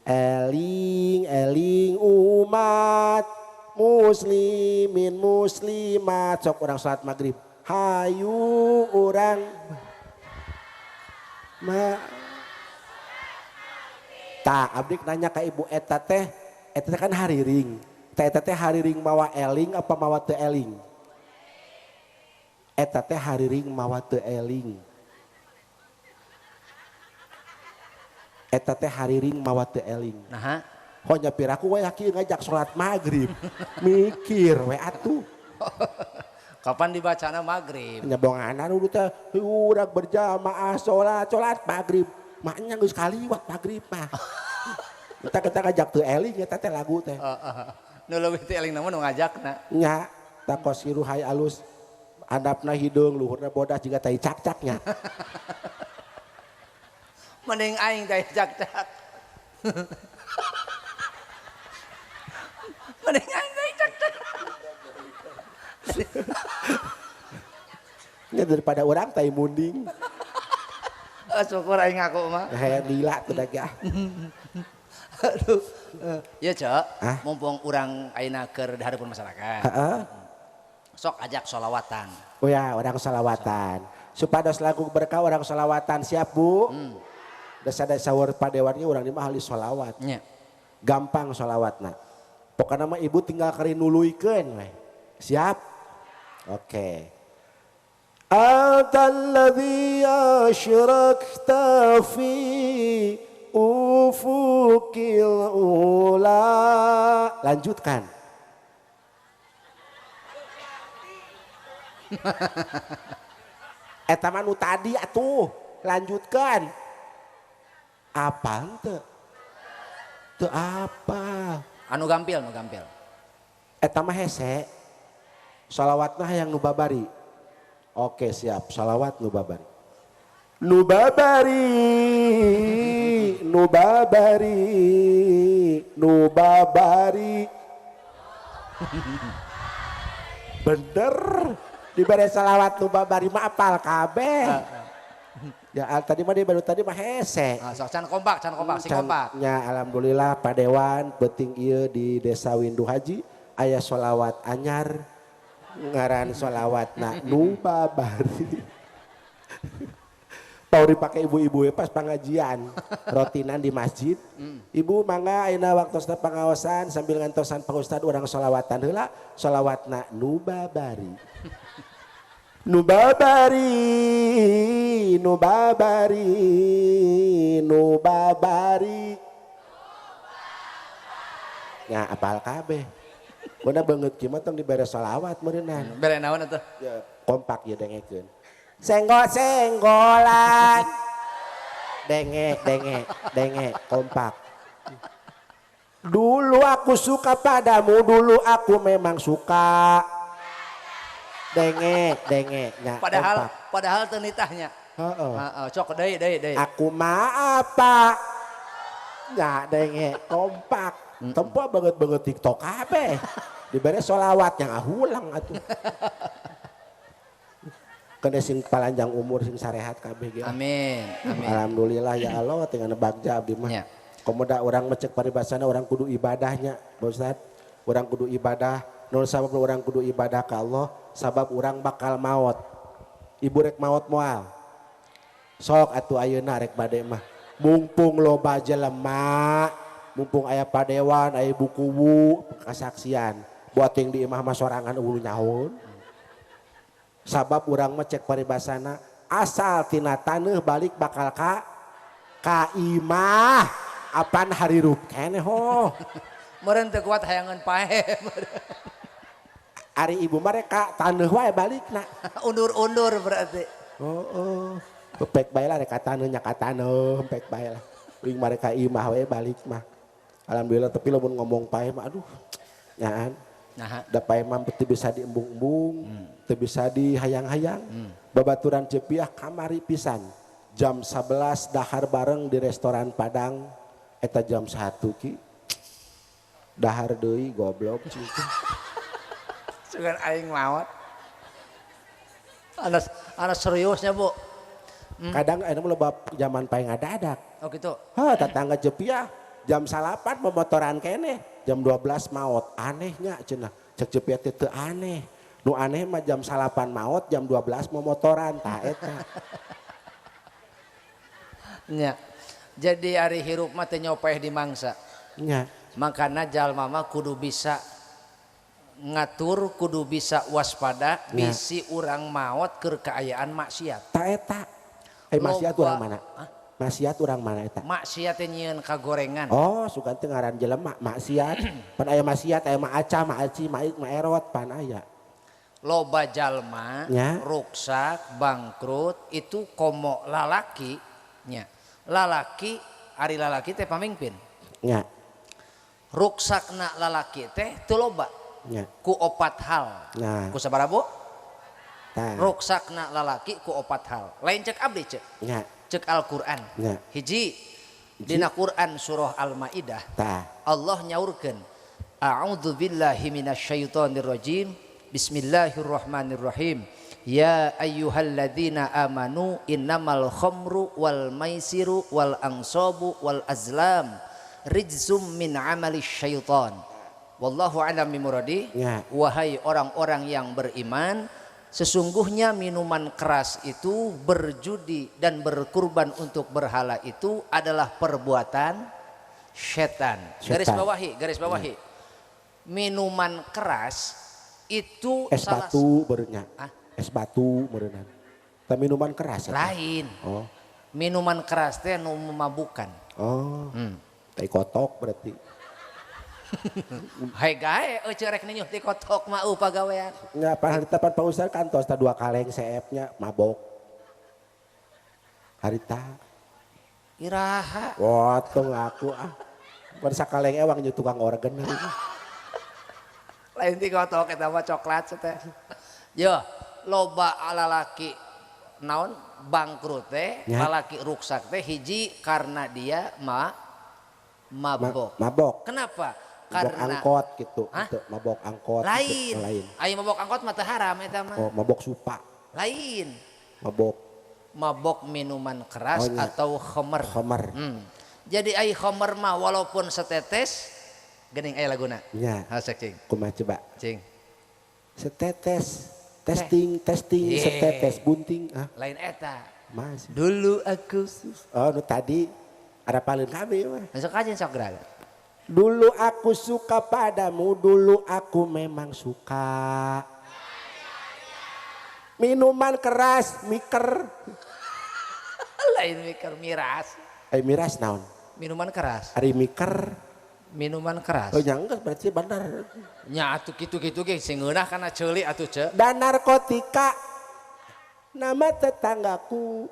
Eling eling umat muslimin muslimat sok urang salat magrib. Hayu urang ma ta abdi nanya ka ibu eta teh kan hariring. Teh eta teh hariring mawa eling apa mawa teu eling? Eta teh hariring mawa teu eling. Eta teh hariring mawa teu eling. Nah. Honya piraku we aki ngajak salat magrib. Mikir we atuh. Kapan dibacana magrib? Nyebonganan udah teh urang berjamaah salat magrib. Maknya geus kaliwat magrib mah. Kita ngajak teu eling eta teh lagu teh. Nu leuwih teu eling namun nu ngajakna. Nya, takos hiruhai alus. Handapna hideung, luhurna bodas jiga tai cakcaknya. Mending aing tai cakcak. Mending aing tai cakcak. Nya daripada orang tai munding. Syukur aing ngaku mah. Hayang lila tuh da ge. Aduh. Ya Cok, mumpung urang ayeuna keur dihareupeun masyarakat. Heeh. Sok ajak sholawatan. Oh ya, orang sholawatan. Supados lagu berkah orang sholawatan siap Bu. Desa-desa sawur padewannya orang di mah ahli sholawat. Ya. Gampang sholawatna. Pokokna mah ibu tinggal kari nuluykeun we. Siap? Oke. Antalladzi asyrakta fi ufukil ula. Lanjutkan. Eta mah nu tadi atuh, lanjutkan. Apa teu? Teu apa? Anu gampil, nu gampil. Eta mah hese. Shalawatna hayang nu babari. Oke, siap. Shalawat nu babari. Nu babari, nu babari, nu babari. Bener. Diberi salawat nu babari mah apal kabeh. Ya tadi mah dia baru tadi mah hese. Sok can kompak, sing kompak. Ya alhamdulillah padewan penting ieu di Desa Windu Haji aya sholawat anyar ngaran sholawatna nu babari. Tau dipake ibu-ibu pas pengajian rotinan di masjid. Ibu mangga ayeuna waktosna pangaosan sambil ngantosan Pak Ustad urang sholawatan heula sholawatna nu babari. Nu babari, nu babari, nu babari. Ya apal kabeh. Mun beungeut kieu mah tong dibere sholawat meureunnan. Bere naon atuh? Ya kompak ieu dengekeun. Senggol-senggolan. Denge, denge, denge, kompak. Dulu aku suka padamu, dulu aku memang suka. Denge, denge, nya, padahal kompak. Padahal teu nitahnya. Heeh. Heeh, sok deui deui deui. Aku mah apa? Nya denge, kompak. Tempo banget-banget TikTok kabeh. Dibere sholawat yang ahulang atuh. Kena sing palanjang umur sing sarehat kabeh ge. Amin. Amin. Alhamdulillah ya Allah tinggal bagja abdi mah. Ya. Komoda orang mecek paribasana orang kudu ibadahnya, Pak Ustad. Orang kudu ibadah, nol sabab orang kudu ibadah ka Allah, sabab orang bakal maot. Ibu rek maot moal. Sok atuh ayeuna rek bade mah. Mumpung loba jelema, mumpung aya padewan, aya bukuwu, kasaksian. Buat yang di imah mah sorangan eueuh nyahoun. Sabab urang mah cek paribasana asal tina taneuh balik bakal ka imah apan harirup keneh ho. Meureun teu kuat hayangan pae. Ari ibu mah rek ka taneuh wae balikna. Undur-undur berarti. Heeh. Pek bae lah rek ka taneuh nya ka taneuh pek bae lah. Uing mah rek ka imah wae balik mah. Alhamdulillah tapi lamun ngomong pae mah aduh. Nyaan. Nah, da paeh mah teu bisa diembung-embung, teu bisa dihayang-hayang. Babaturan Cepiah kamari pisan. Jam 11 dahar bareng di restoran Padang eta jam 1 ki. Dahar deui goblok cing. Sugan aing maot. Anas seriusnya, Bu. Kadang aya mah loba zaman paeh ngadadak. Oh gitu. Hah, tetangga Cepiah jam 9 momotoran keneh, jam 12 maot. Anehnya cenah. Cek Cepiah teh teu aneh. Nu aneh mah jam 9 maot, jam 12 momotoran tah eta. Nya. Jadi ari hirup mah teu nyopaeh dimangsa. Nya. Makana jalma mah kudu bisa ngatur, kudu bisa waspada, bisi urang maot keur kaayaan maksiat. Ta eta. Maksiat urang mana? Hah? Maksiat urang mana eta? Maksiat teh nyieun kagorengan. Oh, sugan teh ngaran jelema maksiat. Pan aya maksiat, aya maaca, maaci, maik, maerot, pan aya. Loba jalma ruksak, bangkrut itu komo lalaki nya. Lalaki ari lalaki teh pamimpin. Nya. Ruksakna lalaki teh teu loba. Nya. Ku opat hal. Nah. Ku sabaraha, Bu? Tah. Ruksakna lalaki ku opat hal. Lain cek abdi cek. Nya. Cek Al-Qur'an. Nya. Hiji dina Qur'an surah Al-Maidah. Tah. Allah nyaurkeun, A'udzu billahi minasyaitonir rajim. Bismillahirrahmanirrahim. Ya ayyuhalladzina amanu innamal khamru wal maisiru wal ansabu wal azlam rijzum min amali syaitan. Wallahu a'lam bimuradi. Ya. Wahai orang-orang yang beriman, sesungguhnya minuman keras itu, berjudi dan berkurban untuk berhala itu adalah perbuatan setan. Garis bawahi, garis bawahi. Ya. Minuman keras itu es salah batu berenya. Ah? Es batu meureunan. Tah minuman keras eta. Lain. Oh. Minuman keras teh nu memabukkan. Oh. Tai kotok berarti. Hai gae eueuh rek ninyuh ti kotok mah eueuh pagawean. Nya pan harita pan Pak Ustad kantos tah dua kaleng CF nya mabok. Harita. Iraha. Wah, tong aku ah. Pan sakaleng ewang nyu tukang organ harita. Lain ti kotok eta mah coklat teh. Yo, loba lalaki naon bangkrut teh, lalaki ruksak teh hiji karena dia mabok. Mabok. Kenapa? Mabok Karena angkot gitu. Mabok angkot. Lain. Gitu. Lain. Ayo mabok angkot mah teu haram eta mah. Oh, mabok supa. Lain. Mabok. Mabok minuman keras atau khamr. Khamr. Jadi ai khamr mah walaupun setetes geuning aya laguna. Nya. Hasek cing. Kumaha coba? Cing. Setetes, testing, testing, setetes bunting. Ah. Lain eta. Mas. Dulu aku. Oh, nu tadi ada paling kami mah. Masuk aja sok gerak. Dulu aku suka padamu, dulu aku memang suka. Minuman keras, miker. Lain miker, miras. Miras naon? Minuman keras. Ari miker. Minuman keras. Oh, nya geus berarti bener. Nya atuh kitu-kitu ge sing ngeunah kana ceuli atuh ce. Dan narkotika nama tetanggaku.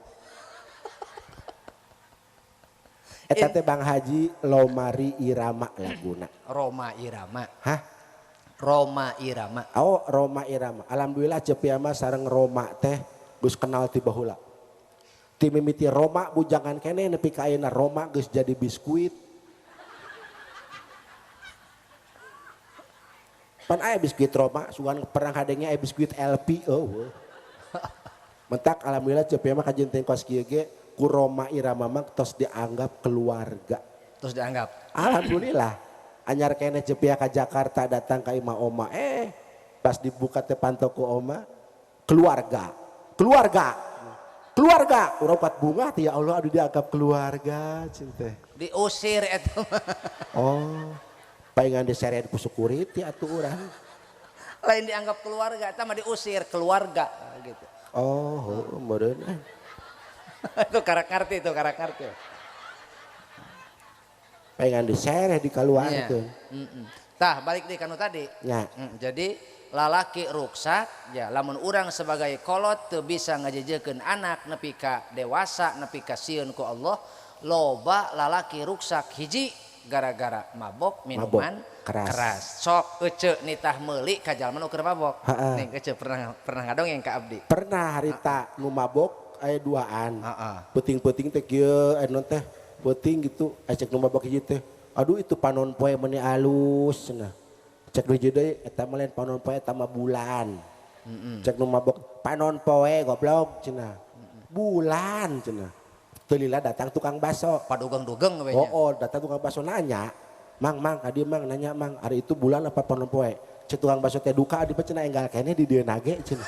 Eta teh Bang Haji Lomari Irama laguna. Roma Irama. Hah? Roma Irama. Oh, Roma Irama. Alhamdulillah Cepiah mah sareng Roma teh geus kenal ti baheula. Ti mimiti Roma bujangan keneh nepi ka ayeuna Roma geus jadi biskuit. Pan aya biskuit Roma, sugan pernah kadengnya aya biskuit LP eueuh. Mentak alhamdulillah Cepiah mah kajeun teh kos kieu ge ku Roma Irama mah tos dianggap keluarga. Terus dianggap. Alhamdulillah. Anyar keneh Cepiah ka Jakarta datang ka imah oma. Pas dibuka teh panto ku oma, keluarga. Keluarga. Keluarga. Urang kuat bunga teh ya Allah aduh dianggap keluarga cinta. Diusir eta mah. Oh. Palingan diseret ku security atuh urang. Lain dianggap keluarga, eta mah diusir keluarga gitu. Oh, meureun. Itu karakarti, itu karakarti. Pengen disereh di kaluarkeun. Tah balik deui kanu tadi. Ya. Jadi lalaki ruksak ya lamun urang sebagai kolot teu bisa ngajejekeun anak nepi ka dewasa nepi ka sieun ku Allah, loba lalaki ruksak hiji gara-gara mabok minuman mabok keras. Sok ece nitah meuli ka jalma nu keur mabok. Heeh. Nih ece pernah pernah ngadongeng ka abdi. Pernah harita nu mabok aya duaan. Heeh. Peuting-peuting teh kieu anu teh peuting gitu cek nu mabok hiji teh. Aduh itu panon poe meuni alus cenah. Cek nu hiji deui eta mah lain panon poe eta mah bulan. Cek nu mabok panon poe goblok cenah. Bulan cenah. Teu lila datang tukang baso. Padugeng-dugeng we nya. Oh, datang tukang baso nanya. Mang, mang, adi mang nanya mang, ari itu bulan apa panon poe? Cek tukang baso teh duka adi mah cenah enggal keneh di dieu nage cenah.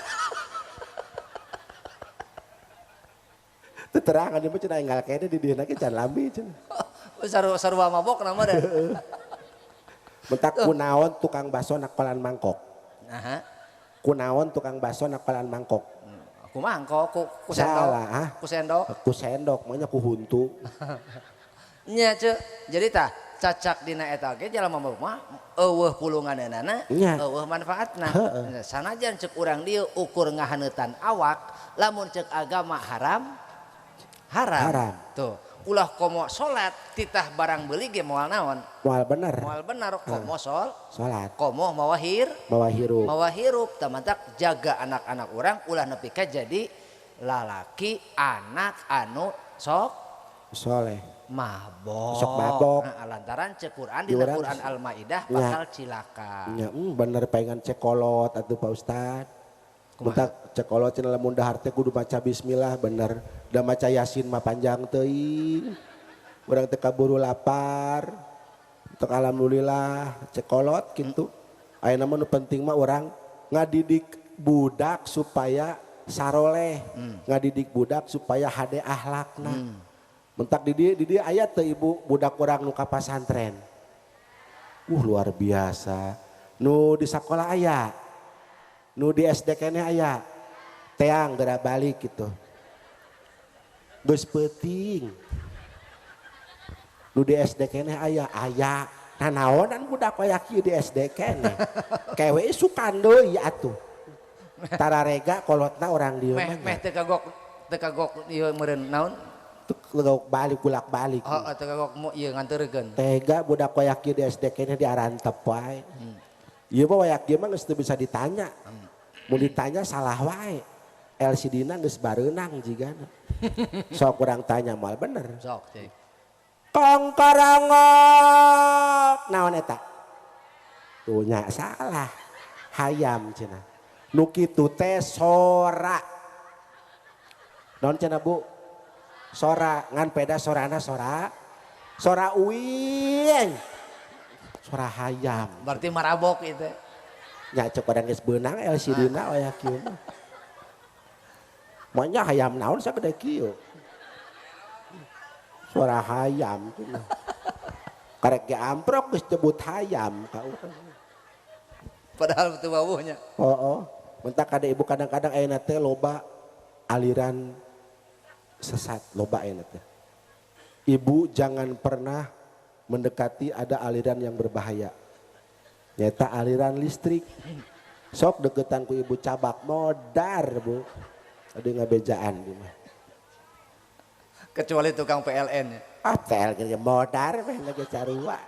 Teu terang adi mah cenah enggal keneh di dieu nage can lami cenah. Sarua mabok nama deh. Mentak kunaon tukang baso nakolan mangkok. Aha. Kunaon tukang baso nakolan mangkok. Ku mangkok, ku sendok. Salah, ah? Ku sendok. Ku sendok, makanya ku huntu. Nya ceu. Jadi tah cacak dina eta ge jalma mabok mah eueuh pulunganeunana, eueuh manfaatna. Sanajan ceuk urang dieu ukur ngahaneutan awak, lamun ceuk agama haram, haram. Haram. Tuh, ulah komo salat titah barang beuli ge moal naon? Moal bener. Moal bener komo salat. Komo mawa mawa hirup. Mawa hirup tah jaga anak-anak urang ulah nepi ka jadi lalaki anak anu sok soleh. Mabok. Sok mabok. Nah, lantaran cek Quran dina Quran Al-Maidah bakal cilaka. Ya, bener pengen cekolot atuh Pak Ustad. Bentak cekolot cenah lamun dahar teh kudu maca bismillah bener. Da maca Yasin mah panjang teuing. Urang teh kaburu lapar. Tek alhamdulillah cekolot kitu. Ayeuna mah nu penting mah urang ngadidik budak supaya saroleh, ngadidik budak supaya hade akhlakna. Mentak di dieu aya teu ibu budak urang nu ka pasantren. Luar biasa. Nu di sakola aya. Nu di SD keneh aya. Teang geura balik gitu. Geus peuting. Nu di SD keneh aya, aya. Nanaonan budak aya kieu di SD keneh. Kewe sukan deui atuh. Tararega kolotna urang dieu mah. Meh teu kagok ieu meureun naon? Tegak balik gulak balik. Oh, tegak mau ieu nganterkeun. Tega budak wayak ieu di SD keneh diarantep wae. Ieu mah wayak ieu mah geus teu bisa ditanya. Mun ditanya salah wae. LCD-na geus bareunang jigana. Sok urang tanya moal bener. Sok cik. Kongkorongok. Naon eta? Tuh nya salah. Hayam cenah. Nu kitu teh sora. Naon cenah Bu? Sora ngan peda sorana sora sora uing sora hayam berarti marabok itu nya cek urang geus beunang LCD-na aya kieu mah moal hayam naon sagede kieu suara hayam karek ge amprok geus nyebut hayam ka urang padahal teu wawuhnya. Oh, mentak ada ibu kadang-kadang ayeuna teh loba aliran sesat loba ayeuna teh. Ibu jangan pernah mendekati ada aliran yang berbahaya. Nyata aliran listrik. Sok deketan ku ibu cabak modar, Bu. Ada ngabejaan gimana. Kecuali tukang PLN ya. Ah, PLN modar meh lagi carua.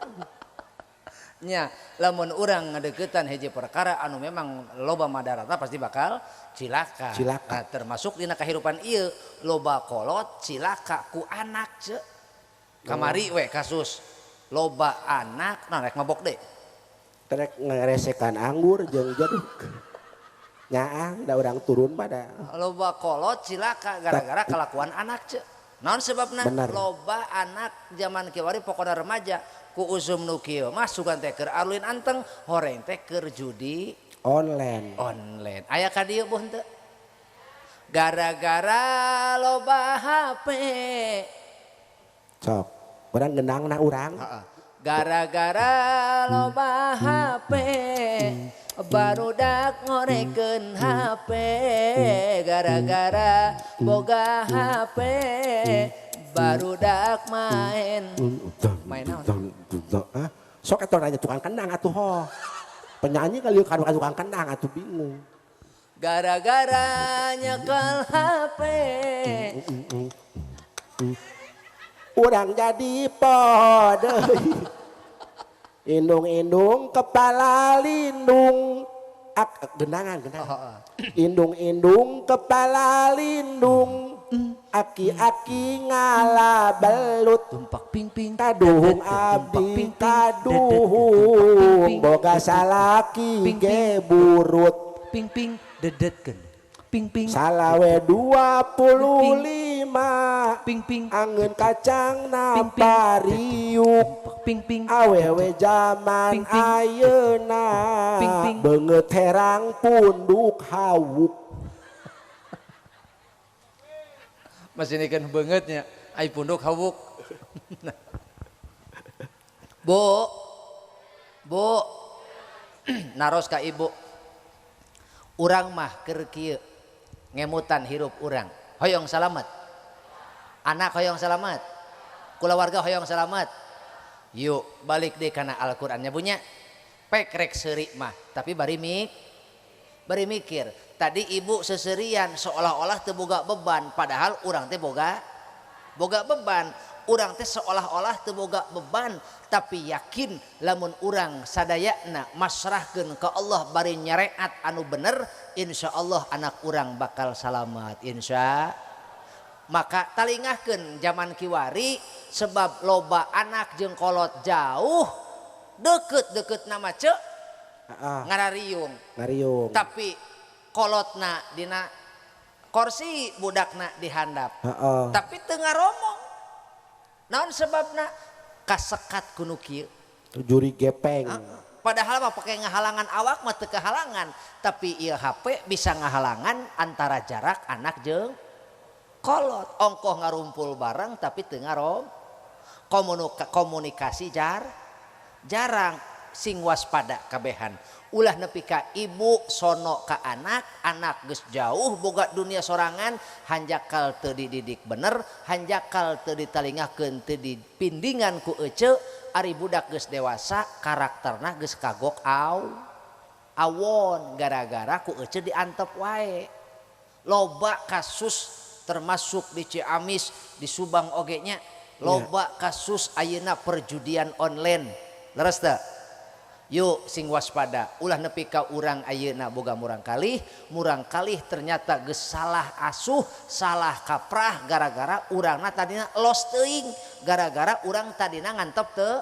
Nya, lamun urang ngadeukeutan hiji perkara anu memang loba madarata pasti bakal cilaka. Cilaka. Nah, termasuk dina kahirupan ieu loba kolot cilaka ku anak ce. Kamari we kasus loba anak nah rek mabok deui. Rek ngaresekan anggur jeung jeruk. Nyaang da urang turun pada. Loba kolot cilaka gara-gara kelakuan anak ce. Naon sebabna? Loba anak zaman kiwari pokona remaja ku usum nu kieu mah sugan teh keur arulin anteng horeng teh keur judi online. Online. Aya ka dieu buh henteu? Gara-gara loba HP. Sok, urang genangna urang. Heeh. Gara-gara loba HP barudak ngorekeun HP gara-gara boga HP barudak main main naon? Sok eta nanya tukang kendang atuh ho. Penyanyi kali kan tukang kendang atuh bingung. Gara-gara nyekel HP. Urang jadi poho deui. Indung-indung kepala lindung. Ak, genangan, genangan. Oh, oh. Indung-indung kepala lindung. Aki-aki ngala belut. Tumpak ping ping. Kaduhung abdi kaduhung. Boga salaki ge burut. Ping ping dedetkeun. Ping ping. Salawe 25. Ping ping. Angeun kacang napa riuk. Ping ping. Awewe zaman ayeuna beungeut herang punduk hawuk. Masih ini kan beungeutnya ai punduk hawuk. Bu. Bu. Naros ka ibu. Urang mah keur kieu ngemutan hirup urang. Hoyong salamet. Anak hoyong salamet. Kulawarga hoyong salamet. Yuk balik deh karena Al-Qur'annya punya. Pek rek seuri mah, tapi bari mikir. Tadi ibu seserian seolah-olah teu boga beban, padahal urang teh boga beban. Urang teh seolah-olah teu boga beban, tapi yakin lamun urang sadayana masrahkeun ka Allah bari nyareat anu bener, insyaallah anak urang bakal salamat, insya. Maka talingahkeun zaman kiwari sebab loba anak jeung kolot jauh deket-deket nama cek ngarariung. Ngariung. Tapi kolotna dina kursi budakna dihandap. Tapi teu ngaromong. Naon sebabna? Kasekat ku nu kieu. Juri gepeng. Padahal mah pakai ngahalangan awak mah teu kahalangan, tapi ieu HP bisa ngahalangan antara jarak anak jeung kolot. Ongkoh ngarumpul bareng tapi teu ngarom. Komunikasi jarang, sing waspada kabehan. Ulah nepi ka ibu sono ka anak, anak geus jauh boga dunia sorangan, hanjakal teu dididik bener, hanjakal teu ditalingahkeun, teu dipindingan ku ece, ari budak geus dewasa karakterna geus kagok awon gara-gara ku ece diantep wae. Loba kasus termasuk di Ciamis, di Subang oge nya, loba kasus ayeuna perjudian online. Leres teu? Yuk sing waspada, ulah nepi ka urang ayeuna boga murang kalih ternyata geus salah asuh, salah kaprah gara-gara urangna tadina los teuing, gara-gara urang tadina ngantep teu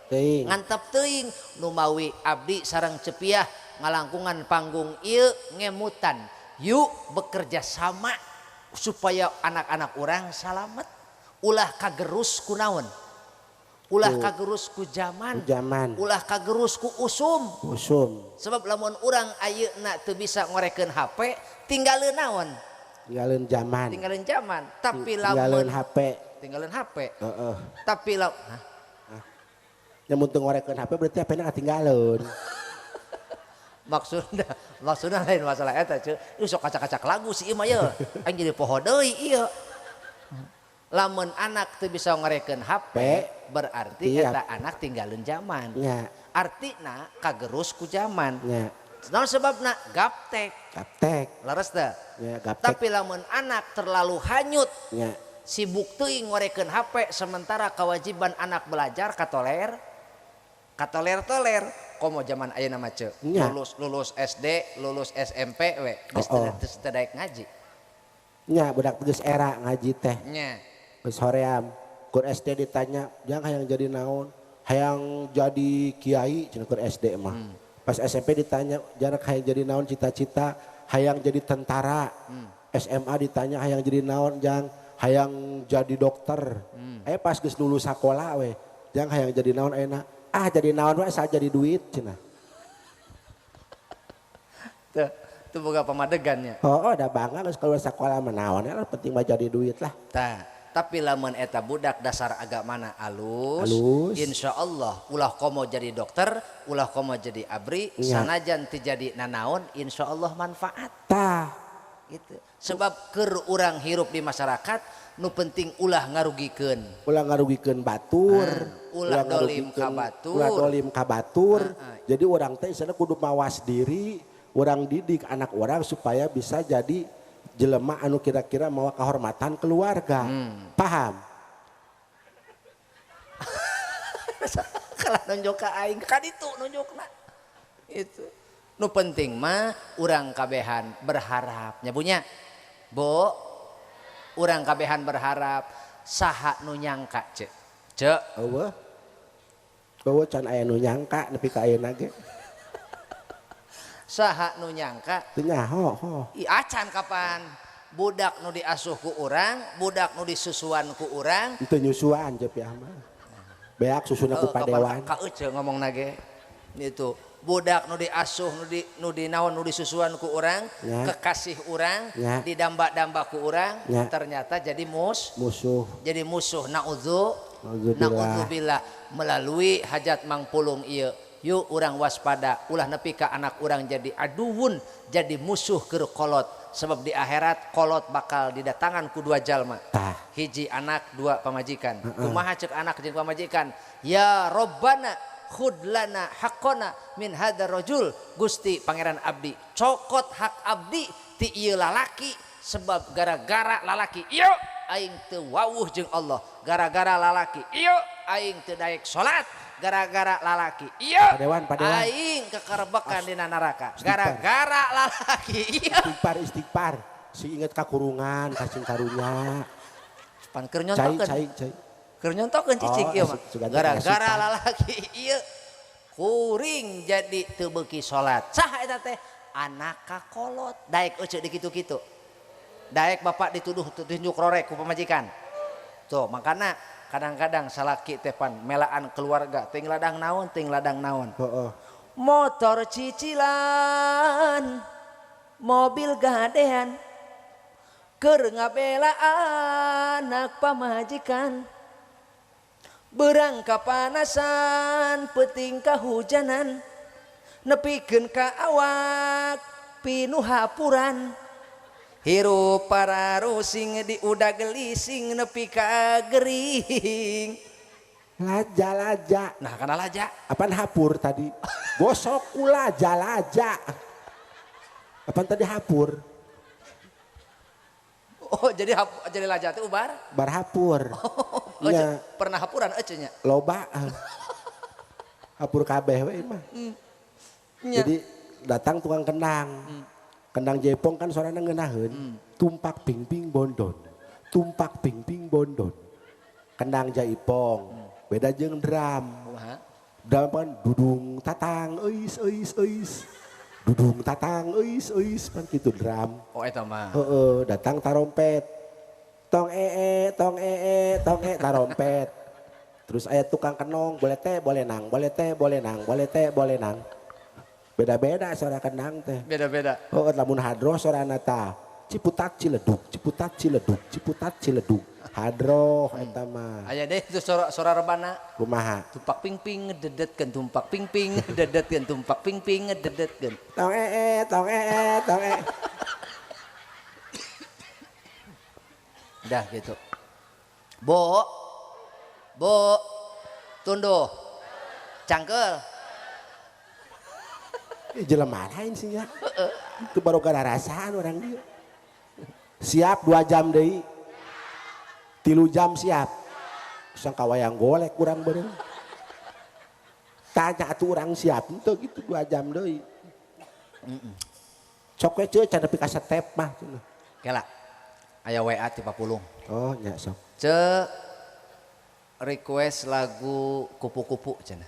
teuing. Ngantep teuing. Numawi abdi sareng Cepiah ngalangkungan panggung ieu ngemutan. Yuk bekerja sama supaya anak-anak urang salamet. Ulah kagerus ku naon? Ulah kagerus ku zaman, ulah kagerus ku usum. Sebab lamun urang ayeuna teu bisa ngorekeun HP, tinggalin naon? Tinggalin zaman. Tinggalin zaman. Tapi lamun tinggalin HP. Tinggalin HP. Heeh. Tapi lamun nya mun teu ngorekeun HP berarti HP-na katinggalin. Maksudna lain masalah eta ceu. Ieu sok kacak-kacak lagu si ieu mah ye. Aing jadi poho deui ieu. Lamun anak teu bisa ngorekeun HP, berarti eta anak tinggalin zaman. Ya. Artina kagerus ku zaman. Ya. Naon sebabna? Gaptek. Gaptek. Leres teu? Ya, gaptek. Tapi lamun anak terlalu hanyut, ya, sibuk teuing ngorekeun HP sementara kewajiban anak belajar katoler katoler-toler. Komo zaman ayeuna mah ceu. Ya. Lulus SD, lulus SMP we, geus teu daek ngaji. Nya budak geus era ngaji teh. Nya. Geus hoream. Kur SD ditanya, "Jang hayang jadi naon?" Hayang jadi kiai cenah kur SD mah. Pas SMP ditanya, "Jang hayang jadi naon cita-cita?" Hayang jadi tentara. SMA ditanya, "Hayang jadi naon, Jang?" Hayang jadi dokter. Pas geus lulus sakola we, "Jang hayang jadi naon ayeuna?" Ah, jadi naon we asal jadi duit cenah. Tuh, tuh boga pamadegannya. Oh, da bangga geus keluar sakola mah naon ya, penting mah jadi duit lah. Tah. Tapi lamun eta budak dasar agamana alus, insya Allah ulah komo jadi dokter, ulah komo jadi abri, ya, sanajan teu jadi nanaon, insya Allah manfaat. Tah. Gitu. Sebab keur urang hirup di masyarakat, nu penting ulah ngarugikeun. Ulah ngarugikeun batur, ulah dolim ka batur. Ulah dolim ka batur. Jadi urang teh istilahna kudu mawas diri, urang didik anak urang supaya bisa jadi jelema anu kira-kira mawa kehormatan keluarga. Paham? Kalah nunjuk ka aing ka ditu nunjukna. Itu. Nu penting mah urang kabehan berharap nya Bu nya. Bu, urang kabehan berharap saha nu nyangka cek. Cek. Eueuh. Eueuh can aya nu nyangka nepi ka ayeuna ge. Saha nu nyangka? Teu nyaho ho. Ih acan kapan budak nu diasuh ku urang, budak nu disusuan ku urang. Teu nyusuan Cepi mah. Beak susuna ku padewan. Ka euceu ngomongna ge. Itu. Budak nu diasuh nu di naon nu disusuan ku urang, ya. Kekasih urang, ya. Didamba-damba ku urang, ya. Ternyata jadi musuh. Jadi musuh naudzubillah melalui hajat Mang Pulung ieu. Yuk urang waspada, ulah nepi ka anak urang jadi aduwun, jadi musuh keur kolot. Sebab di akhirat kolot bakal didatangan ku dua jalma. Hiji anak, dua pamajikan. Kumaha ceuk anak jeung pamajikan? Ya Robbana khudlana haqqona min hadzal rajul. Gusti Pangeran abdi, cokot hak abdi ti ieu lalaki sebab gara-gara lalaki ieu aing teu wawuh jeung Allah, gara-gara lalaki ieu aing teu daek salat, gara-gara lalaki ieu padewan. Aing kekerbekan dina neraka gara-gara lalaki ieu. Istighfar si inget ka kurungan kasing karunya pan keur nyontokeun cai keur nyontokeun cicing ieu mah gara-gara lalaki ieu kuring jadi teu beuki salat. Saha eta teh? Anak ka kolot daek euceu di kitu-kitu. Daek bapak dituduh tunjuk rorek ku pamajikan. Tuh makana kadang-kadang salaki teh pan melaan keluarga ting ladang naon. Heeh. Motor cicilan, mobil gadean, keur ngabela anak pamajikan. Berang kapanasan, peuting kahujanan, nepikeun ka awak pinuh hapuran. Hirup pararusing di udah gelising nepi ka gering. Laja. Nah kana laja. Apaan hapur tadi? Gosok ku laja. Apaan tadi hapur? Oh jadi laja itu ubar? Bar hapur. Oh, ya. Pernah hapuran ece nya? Loba. Hapur kabeh we mah. Jadi datang tukang kendang. Kendang jepong kan suarana ngeunaheun. Tumpak ping-ping bondon. Tumpak ping-ping bondon. Kendang jaipong. Beda jeung drum. Drum kan dudung tatang eus eus eus. Dudung tatang eus eus pan kitu drum. Oh eta mah. Heeh, datang tarompet. Tong ee tong ee tong ee tarompet. Terus aya tukang kenong, boleh teh boleh nang, boleh teh boleh nang, boleh teh boleh nang. Beda-beda suara kendang teh. Beda-beda. Oh, lamun hadroh suarana tah. Ciputat Ciledug, Ciputat Ciledug, Ciputat Ciledug. Hadroh eta mah. Aya deh itu suara rebana. Kumaha? Tumpak ping-ping ngededetkeun, tumpak ping-ping ngededetkeun, tumpak ping-ping ngededetkeun. Tong ee, tong ee, tong ee. Dah gitu. Bu. Bu. Tunduh. Cangkel. Jelema lain sih ya. Itu baru gara rasaan orang dia. Siap 2 jam deui. 3 jam siap. Sangka wayang golek kurang beureum. Tanya atuh urang siap henteu gitu 2 jam deui. Sok we ceu can nepi ka setep mah cenah. Kela. Aya WA ti Papulung. Oh nya sok. Ceu request lagu kupu-kupu cenah.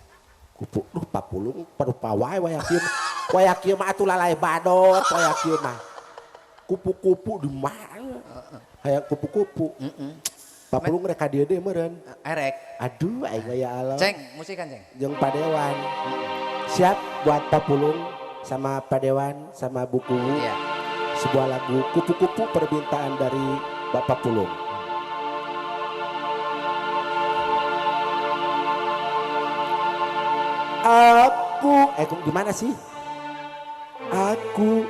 Kupu duh Papulung parupa wae wayah kieu. Wayah kieu mah atuh lalai badot wayah kieu mah. Kupu-kupu di mana? Hayang kupu-kupu. Papulung rek ka dieu deui meureun. Erek. Aduh aing ya Allah. Ceng, musikan ceng. Jeung Padewan. Siap buat Papulung sama Padewan sama buku. Iya. Sebuah lagu kupu-kupu permintaan dari Bapak Pulung. Aku, gimana sih? Aku,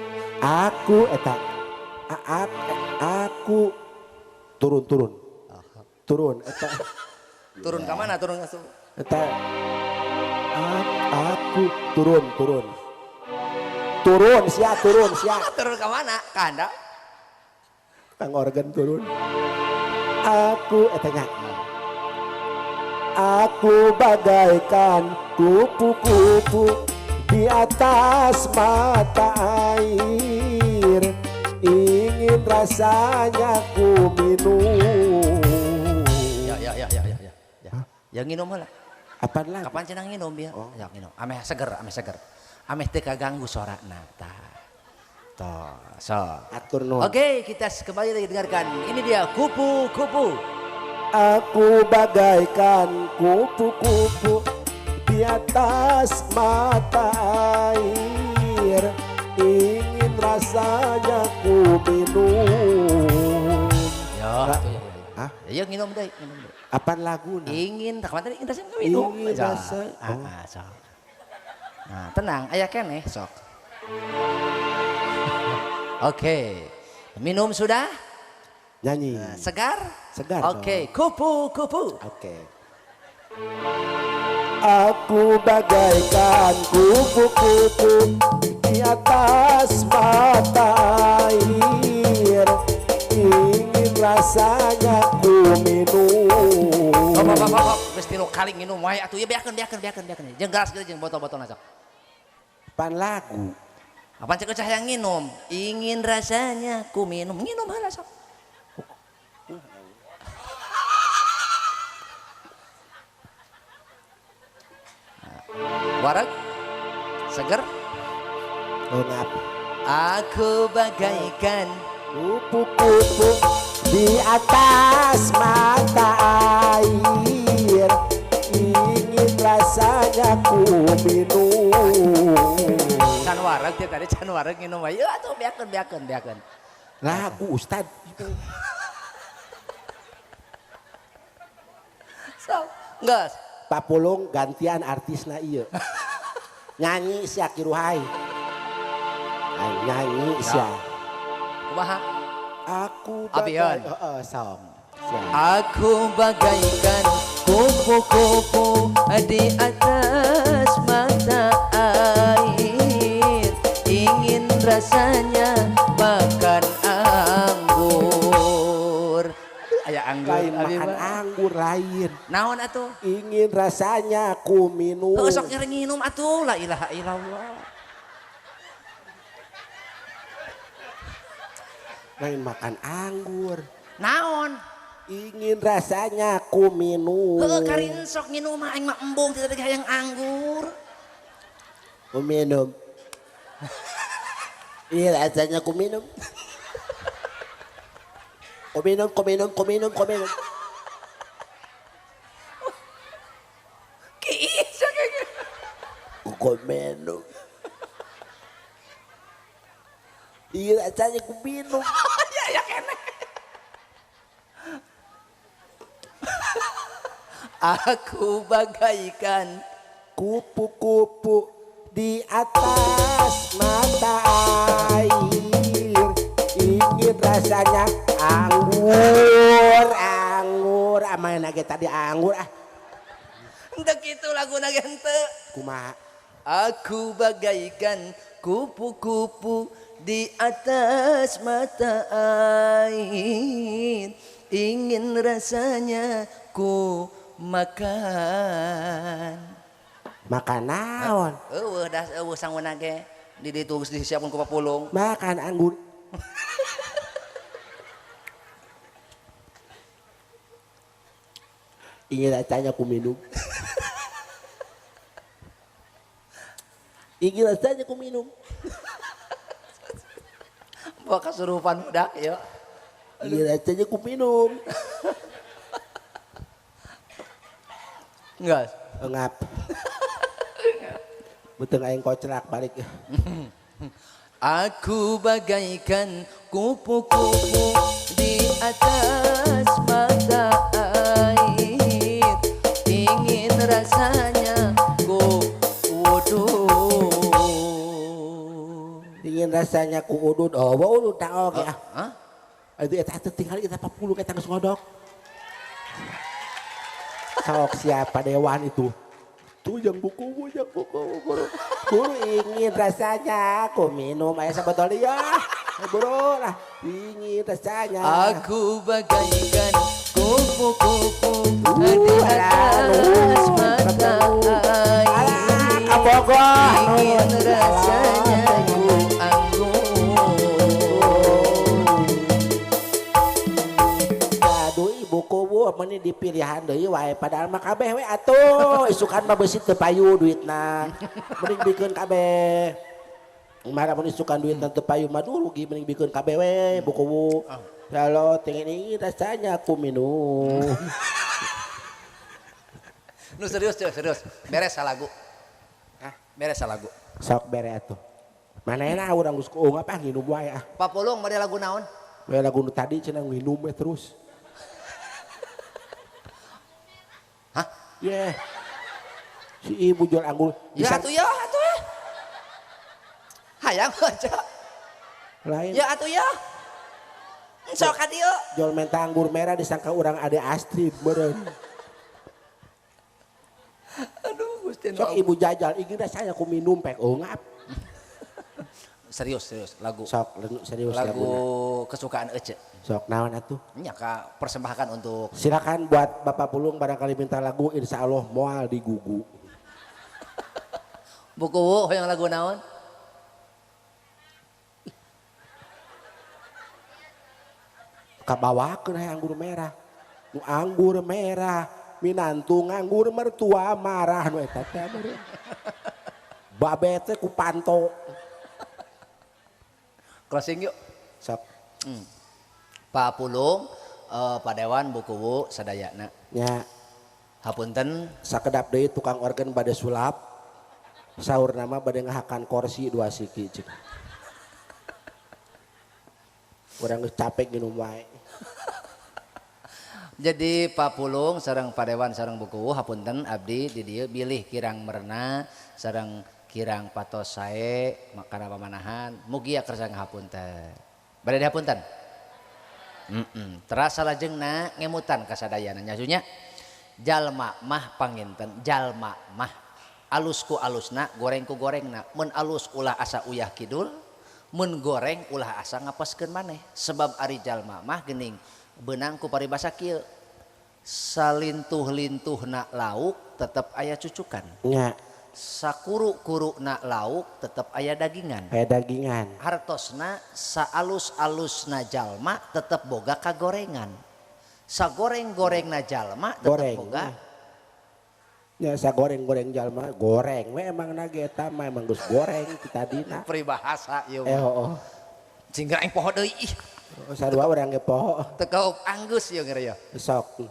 eta, aku, turun, turun, eta. Turun ke mana? Turun ke eta, aku, turun, siap, turun, siap. Turun ke mana? Ke anda? Kang organ turun. Aku, etanya. Aku bagaikan kupu-kupu di atas mata air, ingin rasanya ku minum. Ya ya ya ya ya ya. Ya, ya nginum lah. Apaan lagi? Kapan cenah nginum ya? Oh. Ya nginum. Ameh seger, ameh seger. Ameh teu kaganggu sorana tah. Toh, so. Atur nuhun. Oke, kita kembali lagi dengarkan. Ini dia kupu-kupu. Aku bagaikan kupu-kupu di atas mata air, ingin rasanya ku minum. Ya, atuh ya, ya, ya. Hah? Ya nginum deui, nginum deui. Apaan lagu? Ingin, tak kemarin ingin rasanya ku minum. Ingin rasa. Ah, ah, sok. Nah, tenang, aya keneh sok. Oke. Minum sudah? Nyanyi. Nah, segar? Segar. Oke, kupu-kupu. Oke. Aku bagaikan kupu-kupu di atas mata air, ingin rasanya ku minum. Hop hop hop hop, geus tilu kali nginum wae atuh. Ya beakeun beakeun beakeun beakeun. Jeung garas geus jeung botol-botolna sok. Pan lagu. Apaan cek yang nginum? Ingin rasanya ku minum. Nginum heula sok. Wareg seger. Ngap. Aku bagaikan kupu-kupu di atas mata air, ingin rasanya ku minum. Can wareg teh tadi, can wareg nginum wae. Ya atuh beakeun beakeun beakeun. Lagu Ustad. So, geus. Papulung gantian artisna ieu. Nyanyi sia kiruhai. Aing nyanyi sia. Kumaha? Aku bagai, heeh, sok. Aku bagaikan kupu-kupu di atas mata air, ingin rasanya makan anggur. Aya anggur, lain makan anggur lain. Naon atuh? Ingin rasanya ku minum. Heuh sok nyeri nginum atuh, la ilaha illallah. Lain makan anggur. Naon? Ingin rasanya ku minum. Heuh karin sok nginum mah aing mah embung teu tadi hayang anggur. Ku minum. Iya rasanya ku minum. Ku minum, ku minum, ku minum, ku minum. Kiis kayak ku minum. Iya rasanya ku minum. Ya ya kene. Aku bagaikan kupu-kupu di atas mata air, ingin rasanya anggur, anggur, amain lagi tadi anggur ah. Henteu kitu laguna ge henteu. Kumaha? Aku bagaikan kupu-kupu di atas mata air, ingin rasanya ku makan. Makan naon? Eueuh das eueuh sanguna ge di ditu geus disiapkeun ku papulung. Makan anggur. Ingin rasanya ku minum. Ingin rasanya ku minum. Bawa kesurupan budak ya. Ingin rasanya ku minum. Enggak. Ngap. Betul aing koclak balik. Aku bagaikan kupu-kupu di atas mata air, ingin rasanya ku wudhu. Ingin rasanya ku udud. Oh, udud tak oke ah. Hah? Itu eta teh tinggal kita 40 eta geus ngodok. Sok siapa dewan itu? Tuh yang buku, yang buku, guru. Guru ingin rasanya aku minum air sebotol ya. Guru lah, ingin rasanya. Aku bagaikan kupu-kupu Di atas mata air. Kabogoh. Ingin rasanya ku anggur. Aduh ibu kuwu meni dipilihan deui wae padahal mah kabeh we atuh isukan mah beusi teu payu duitna. Mending bikeun kabeh. Marah mun isukan duitna teu payu mah duh rugi mending bikeun kabeh we ibu kuwu. Kalau tingin ini rasanya aku minum. Nu serius serius. Beres lagu. Hah? Beres lagu. Sok bere atuh. Manehna urang geus kuung apa nginum wae ah. Pak Pulung bade lagu naon? We lagu nu tadi cenah nginum we terus. Hah? Yeah. Si ibu jual anggur. Ya atuh ya atuh ya. Hayang aja. Lain. Ya atuh ya. Sok ka dieu. Jual menta anggur merah disangka urang ade Astrid meureun. Aduh Gusti. Sok ibu jajal ingin rasanya aku minum pek ungap. Serius serius lagu. Sok serius lagu kesukaan Ece. Sok naon atuh? Nya ka persembahkan untuk silakan buat Bapak Pulung barangkali minta lagu insya Allah moal digugu. Buku hoyong lagu naon? Kabawakeun hayang anggur merah. Nu anggur merah minantu nganggur mertua marah nu eta teh meureun. Babe teh ku panto. Closing yuk. Sok. Pak Pulung, Pak Dewan, Bu Kuwu, sadayana. Nya. Hapunten sakedap deui tukang organ bade sulap. Saur nama bade ngahakan kursi dua siki cik. Urang geus capek nginum wae. Jadi Pak Pulung sareng Pak Dewan sareng Bu Kuwu hapunten abdi di dieu bilih kirang merna sareng kirang patos sae kana pamanahan mugia kersa ngahapunten. Bade dihapunten? Terasa lajengna ngemutan ka sadayana nya nya. Jalma mah panginten jalma mah alus ku alusna goreng ku gorengna mun alus ulah asa uyah kidul mun goreng ulah asa ngapaskeun maneh sebab ari jalma mah geuning beunang ku paribasa kieu salintuh-lintuhna lauk tetep aya cucukan nya sakuru-kuruna lauk tetep aya dagingan aya dagingan hartosna saalus-alusna jalma tetep boga kagorengan sagoreng-gorengna jalma tetep goreng. Boga ya sagoreng-goreng jalma goreng we emang na ge eta mah emang geus goreng kita dina peribahasa ieu heuh cing aing poho deui ih sarua urang ge poho teu kaup anggeus ieu ngeur ya sok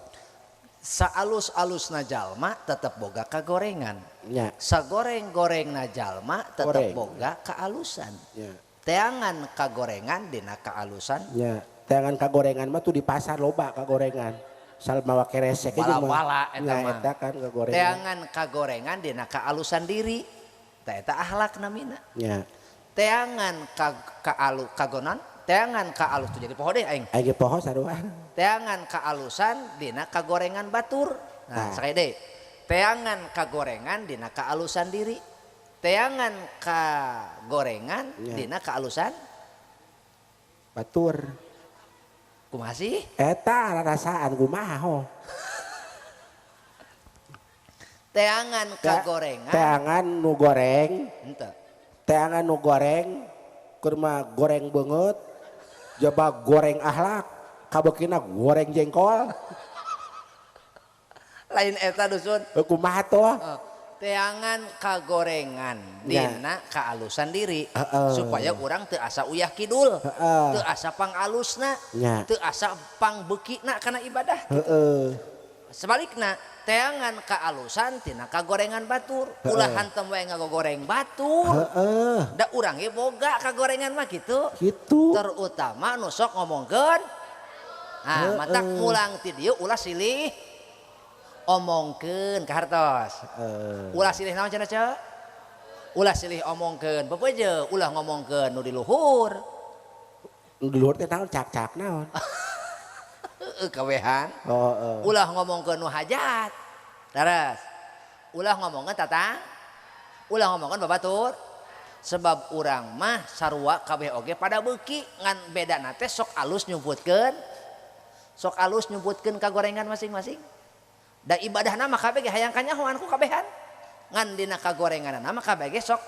saalus-alusna jalma tetep boga kagorengan nya sagoreng-gorengna jalma tetep goreng. Boga kaalusan nya teangan kagorengan dina kaalusan nya teangan kagorengan mah tuh di pasar loba kagorengan sal mawa keresek aja wala-wala eta mah eta kan kagorengan teangan kagorengan dina kaalusan diri tah eta akhlak namina nya teangan ka kagonan teangan kaalus tuh jadi poho deh aing aing ge poho sarua teangan kaalusan dina kagorengan batur nah sakali deui teangan kagorengan dina kaalusan diri teangan kagorengan dina kaalusan batur kumaha sih eta rasaan kumaha ho teangan kagorengan teangan nu goreng henteu teangan nu goreng keur mah goreng beungeut jaba goreng akhlak kabekina goreng jengkol lain eta dusun kumaha tuh teangan kagorengan dina kaalusan diri supaya urang teu asa uyah kidul teu asa pangalusna teu asa pangbekina kana ibadah sebalikna teangan kaalusan tina kagorengan batur ulah hantem wae ngagoreng batur da urang ge boga kagorengan mah kitu kitu terutama nu sok ngomongkeun ah matak mulang ti dieu ulah silih omongkeun ka hartos. Ulah silih naon cenah ceu? Ulah silih omongkeun. Pepeje ulah ngomongkeun nu di luhur. Nu di luhur teh naon cak-cak naon? Heueuh kawehan. Ulah ngomongkeun nu hajat. Leres. Ulah ngomongkeun tatang. Ulah ngomongkeun babatur. Sebab urang mah sarua kabeh oge pada beuki ngan bedana teh sok alus nyumputkeun. Sok alus nyumputkeun kagorengan masing-masing. Da ibadahna mah kabeh ge hayang kanyahoan ku kabehan. Ngan dina kagorenganna mah kabeh ge sok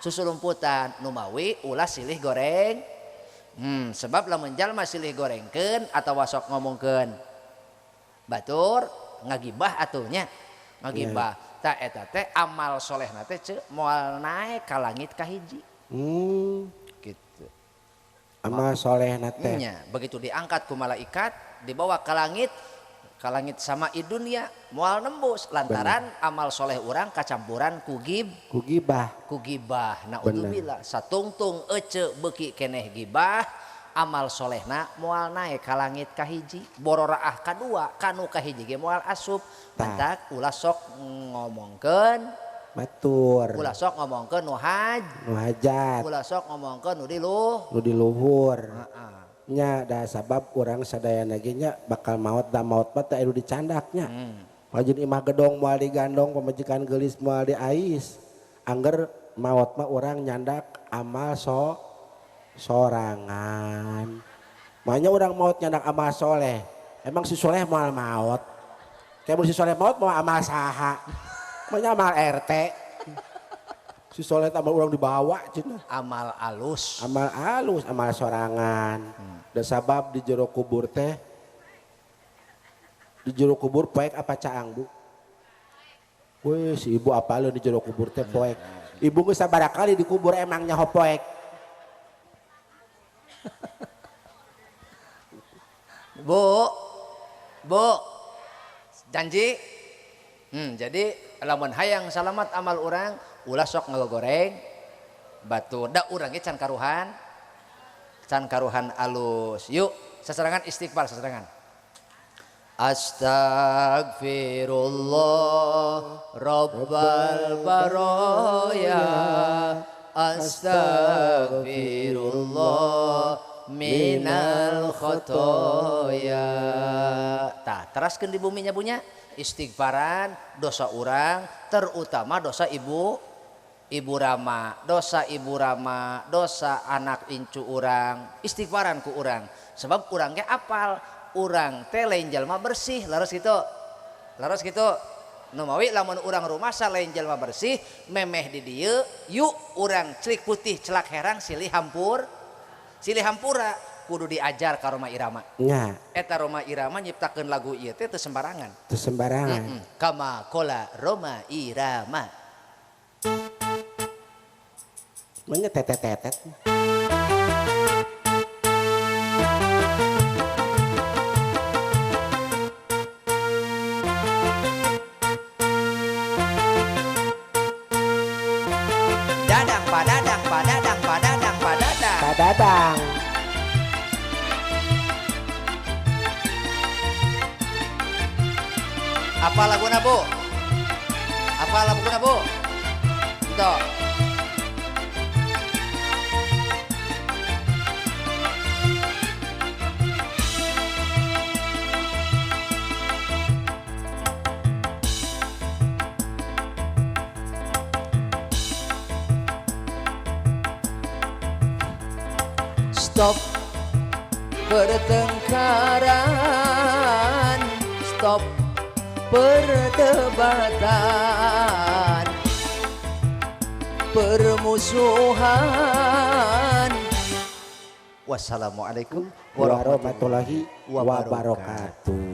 susulumputan numawi ulah silih goreng. Sebab lamun jalma silih gorengkeun atawa sok ngomongkeun batur ngagibah atuh nya. Ngagibah. Ta eta teh amal solehna teh ceu moal naek ka langit kahiji. Gitu. Amal solehna teh. Nya, begitu diangkat ku malaikat dibawa ke langit sama dunia moal nembus lantaran bener. Amal soleh urang kacampuran ku gibah. Ku gibah. Naudzubillah satungtung ece beuki keneh gibah amal solehna moal naek ka langit kahiji bororaah kadua kanu kahiji ge moal asup. Matak ulah sok ngomongkeun batur, ulah sok ngomongkeun nu hajat, ulah sok ngomongkeun nu di luhur. Nya da sabab urang sadayana ge nya bakal maot da maot mah teh anu dicandaknya. Pajun imah gedong moal digandong, pamajikan geulis moal diais. Angger maot mah urang nyandak amal sorangan. Makanya urang maot nyandak amal soleh. Emang si soleh moal maot. Kayak mun si soleh maot mau amal saha? Makanya amal RT. Si soleh amal urang dibawa cenah. Amal alus. Amal alus, amal sorangan. Da sabab di jero kubur teh, di jero kubur poek apa caang, Bu? Wih, si ibu apaleun di jero kubur teh poek. Ibu geus sabaraha kali dikubur emang nyaho poek. Bu, Bu, janji. Jadi lamun hayang salamat amal urang ulah sok ngagoreng batur. Da urang ge can karuhan alus. Yuk sasarangan istighfar sasarangan. Astagfirullah rabbal baraya, astagfirullah minal khotoya. Tah teraskeun di buminya bunya istighfaran dosa urang, terutama dosa ibu rama, dosa ibu rama, dosa anak incu urang, istighfaran ku urang. Sebab urang ge apal, urang teh lain jalma bersih, leres gitu. Leres gitu. Nu mawi lamun urang rumasa lain jalma bersih, memeh di dieu, yuk urang celik putih celak herang silih hampur. Silih hampura kudu diajar ka Rhoma Irama. Nya. Eta Rhoma Irama nyiptakeun lagu ieu teh teu sembarangan. Teu sembarangan. Kama kola Rhoma Irama. Manya tetet-tetet. Dadang padadang padadang padadang padadang. Padadang. Apa laguna, Bu? Apa laguna, Bu? Itu. Stop pertengkaran, stop perdebatan, permusuhan. Wassalamualaikum warahmatullahi wabarakatuh.